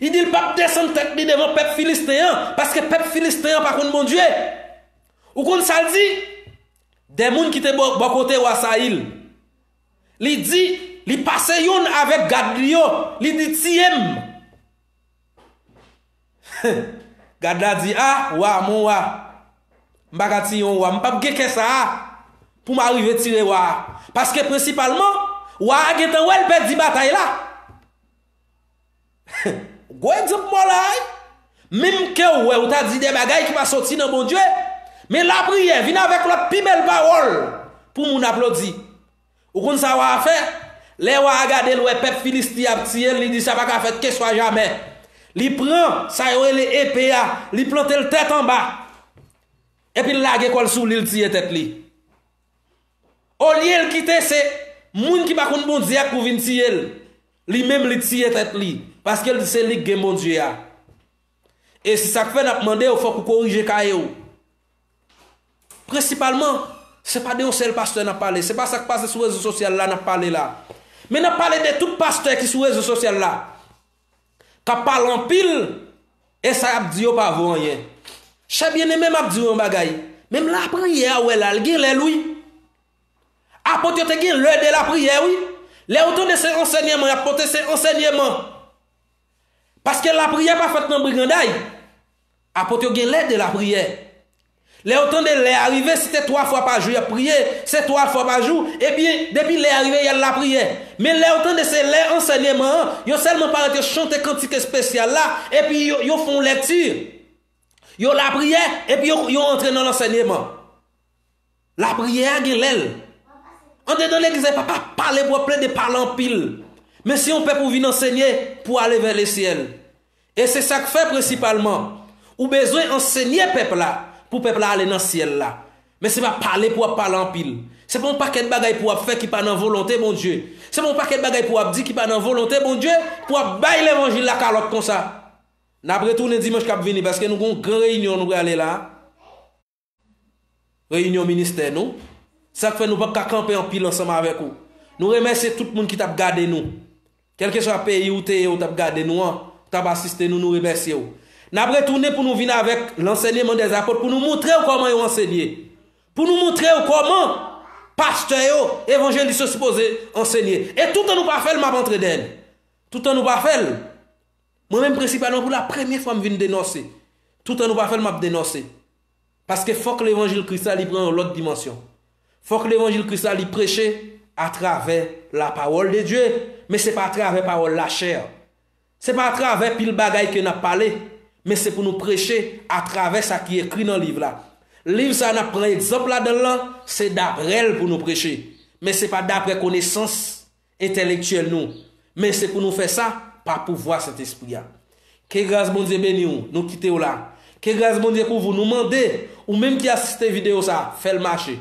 Li di l p ap desann tèt li devan pèp Filisten an, paske pèp Filisten an pa konn Bondye. Ou konn sa l di? De moun ki te bò, bò kote wa Sayil, li di, li pase youn avèk gad li yo, li di, "Tiye m." Gad la di, "A, wa, mon wa, m pa ka tiye yon wa, m p ap gen kè sa a pou m arive tire wa a." Paske prensipalman, wa a gentan wè l pèdi batay la. Gwo egzanp mò la, wi. Menm ke w wè, ou ta di de bagay ki pa soti nan Bondye, men lapriyè vin avèk lòt pi bèl pawòl pou moun aplodi. Ou konn sa wa a fè? Lè wa a gade l wè pèp Filisti ap tiye l, li di, "Sa pa ka fèt, keswa jamè." Li pran sa yo rele epe a, li plante l tèt anba. Epi l lage kò l sou li, l tiye tèt li. Olye l kite se moun ki pa konn Bondye a k pou vin tiye l, li menm li tiye tèt li, paske l di se li k gen Bondye a. E se sa k fè n ap mande w, fòk ou korije kaye w. Prensipalman, se pa de yon sèl pastè n ap pale, se pa sa k pase sou rezo sosyal la n ap pale la. Men n ap pale de tout pastè ki sou rezo sosyal la, k ap pale anpil, e sa y ap di yo pa vo anyen. Chè byeneme, m ap di w yon bagay. Menm lapriyè a, w wè la, l gen lè l, wi. Apot yo te gen lè de lapriyè, wi. Lè w tande se ansèyman y ap pote, se ansèyman. Paske lapriyè pa fèt nan briganday. Apot yo gen lè de lapriyè. Lè yo tande lè a rive, si te twa fwa pa jou y ap priye, se twa fwa pa jou, ebyen, depi lè a rive, y al lapriyè. Men lè yo tande se lè ansèyman an, yo sèlman parèt, yo chante kantik espesyal la, epi yo, yo fè yon lèkti. Yo lapriyè, epi yo, yo antre nan lansèyman. Lapriyè a gen lè l. Andedan legliz la, e pa, pa pale pou w ap plede pale anpil. Men se yon pèp ou vin ansenye pou ale vè lesyèl. E se sa k fè prensipalman, ou bezwen ansenye pèp la, pou pèp la ale nan syèl la. Men se pa pale pou w ap pale anpil. Se pa yon pakèt bagay pou w ap fè ki pa nan volonte Bondye. Se pa yon pakèt bagay pou w ap di ki pa nan volonte Bondye, pou w ap bay levanjil la kalòt konsa. N ap retounen dimanch k ap vini, paske nou gen yon gran reyinyon nou prale la. Reyinyon ministè nou. Sa k fè nou p ap ka kanpe anpil ansanm avèk ou. Nou remèsye tout moun ki t ap gade nou. Kèlkeswa peyi ou te ye, ou t ap gade nou an, ou t ap asiste nou, nou remèsye w. N ap retounen pou nou vin avèk lansèyman dèzapot, pou nou montre w kòman yo ansenye. Pou nou montre w kòman pastè yo, evanjelis yo sipoze ansenye. E toutan nou pa fè l, m ap antre dèyè n. Toutan nou pa fè l, mwen menm prensipalman pou la premye fwa m vin denonse. Toutan nou pa fè l, m ap denonse. Paske fòk levanjil Kris la li pran yon lòt dimansyon. Fòk levanjil Kris la li preche atravè la parole de Dieu, men se pa atravè pawòl lachè. Se pa atravè pil bagay ke n ap pale, men se pou nou preche atravè sa ki ekri nan liv la. Liv sa n ap pran egzanp ladan l lan, se daprè l pou nou preche. Men se pa daprè konesans entèlektyèl nou, men se pou nou fè sa pa pouvwa Sentespri a. Ke gras Bondye beni w, nou kite w la. Ke gras Bondye kouvri w, nou mande, ou menm ki asiste videyo sa, fè l mache.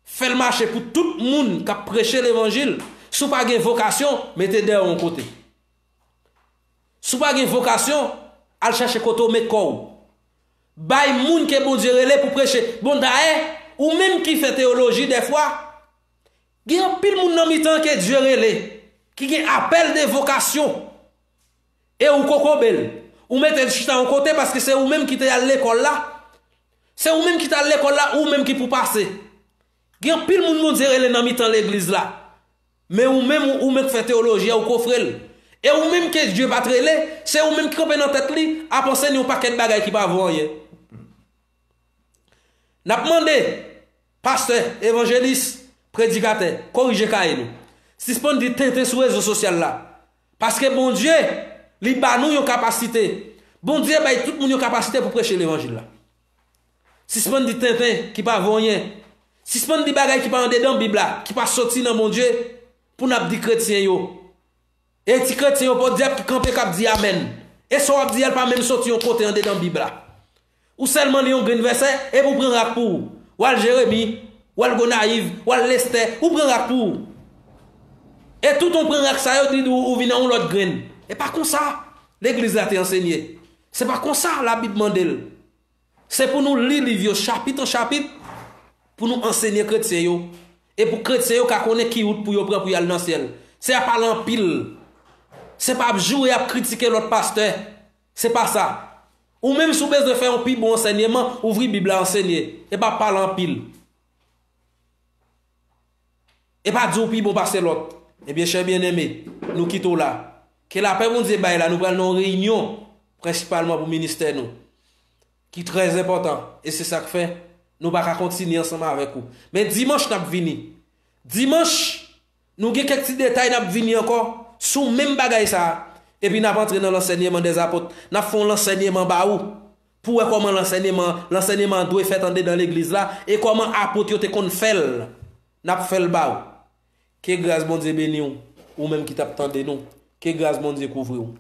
Fè l mache pou tout moun k ap preche levanjil, Si w pa gen vokasyon, mete dèyè w yon kote. Si w pa gen vokasyon, al chache kote w met kò w. Bay moun ke Bondye rele pou preche. Bon, dayè, ou menm ki fè teyoloji dèfwa, gen anpil moun nan mitan ke Dye rele, ki gen apèl de vokasyon. E ou kokobe l. Ou mete l chita yon kote paske se ou menm ki te al lekòl la. Se ou menm ki te al lekòl la, ou menm ki pou pase. Gen anpil moun Bondye rele nan mitan legliz la. Men ou menm, ou, ou menm k fè teyoloji a, ou kofre l. E ou menm ke Dye pa t rele, se ou menm ki kanpe nan tèt li, ap ansenye yon pakèt bagay ki pa vo anyen. N ap mande, pastè, evanjelis, predikatè, korije kaye nou. Sispann di tenten sou rezo sosyal la. Paske Bondye, li ba nou yon kapasite. Bondye bay tout moun yon kapasite pou preche levanjil la. Sispann di tenten ki pa vo anyen. Sispann di bagay ki pa andedan Bib la, ki pa soti nan Bondye, pou n ap di kretyen yo. E ti kretyen yo pa dyab ki kanpe k ap di amèn. E sa w ap di a l pa menm soti yon kote andedan Bib la. Ou sèlman li yon grenn vèsè, epi w pran rak pou ou. W al Jeremi, w al Gonayiv, w al Lestè, ou pran rak pou ou. E tout ou pran rak sa yo, li di w ou vin nan yon lòt grenn. E pa konsa legliz la te ansenye. Se pa konsa Labib mande l. Se pou nou li liv yo chapit an chapit, pou nou ansenye kretyen yo, e pou kretyen yo ka konnen ki wout pou yo pran pou y al nan syèl. Se ap pale anpil. Se pa ap joure, ap kritike lòt pastè. Se pa sa. Ou menm si w bezwen fè yon pi bon ansèyman, ouvri Bib la, ansenye. E pa pale anpil. E pa di w pi bon pase lòt. Ebyen, chè byeneme, nou kite w la. Ke lapè Bondye bay la, nou pral nan yon reyinyon, prensipalman pou ministè nou, ki trè enpòtan. E se sa k fè nou pa ka kontinye ansanm avèk ou. Men dimanch n ap vini. Dimanch, nou gen kèk ti detay n ap vini ankò sou menm bagay sa a. Epi n ap antre nan lansèyman dèzapot. N ap fè yon lansèyman ba ou. Pou w wè kòman lansèyman, lansèyman an dwe fèt andedan legliz la, e kòman apot yo te konn fè l, n ap fè l ba w. Ke gras Bondye beni w, ou menm ki t ap tande nou. Ke gras Bondye kouvri w.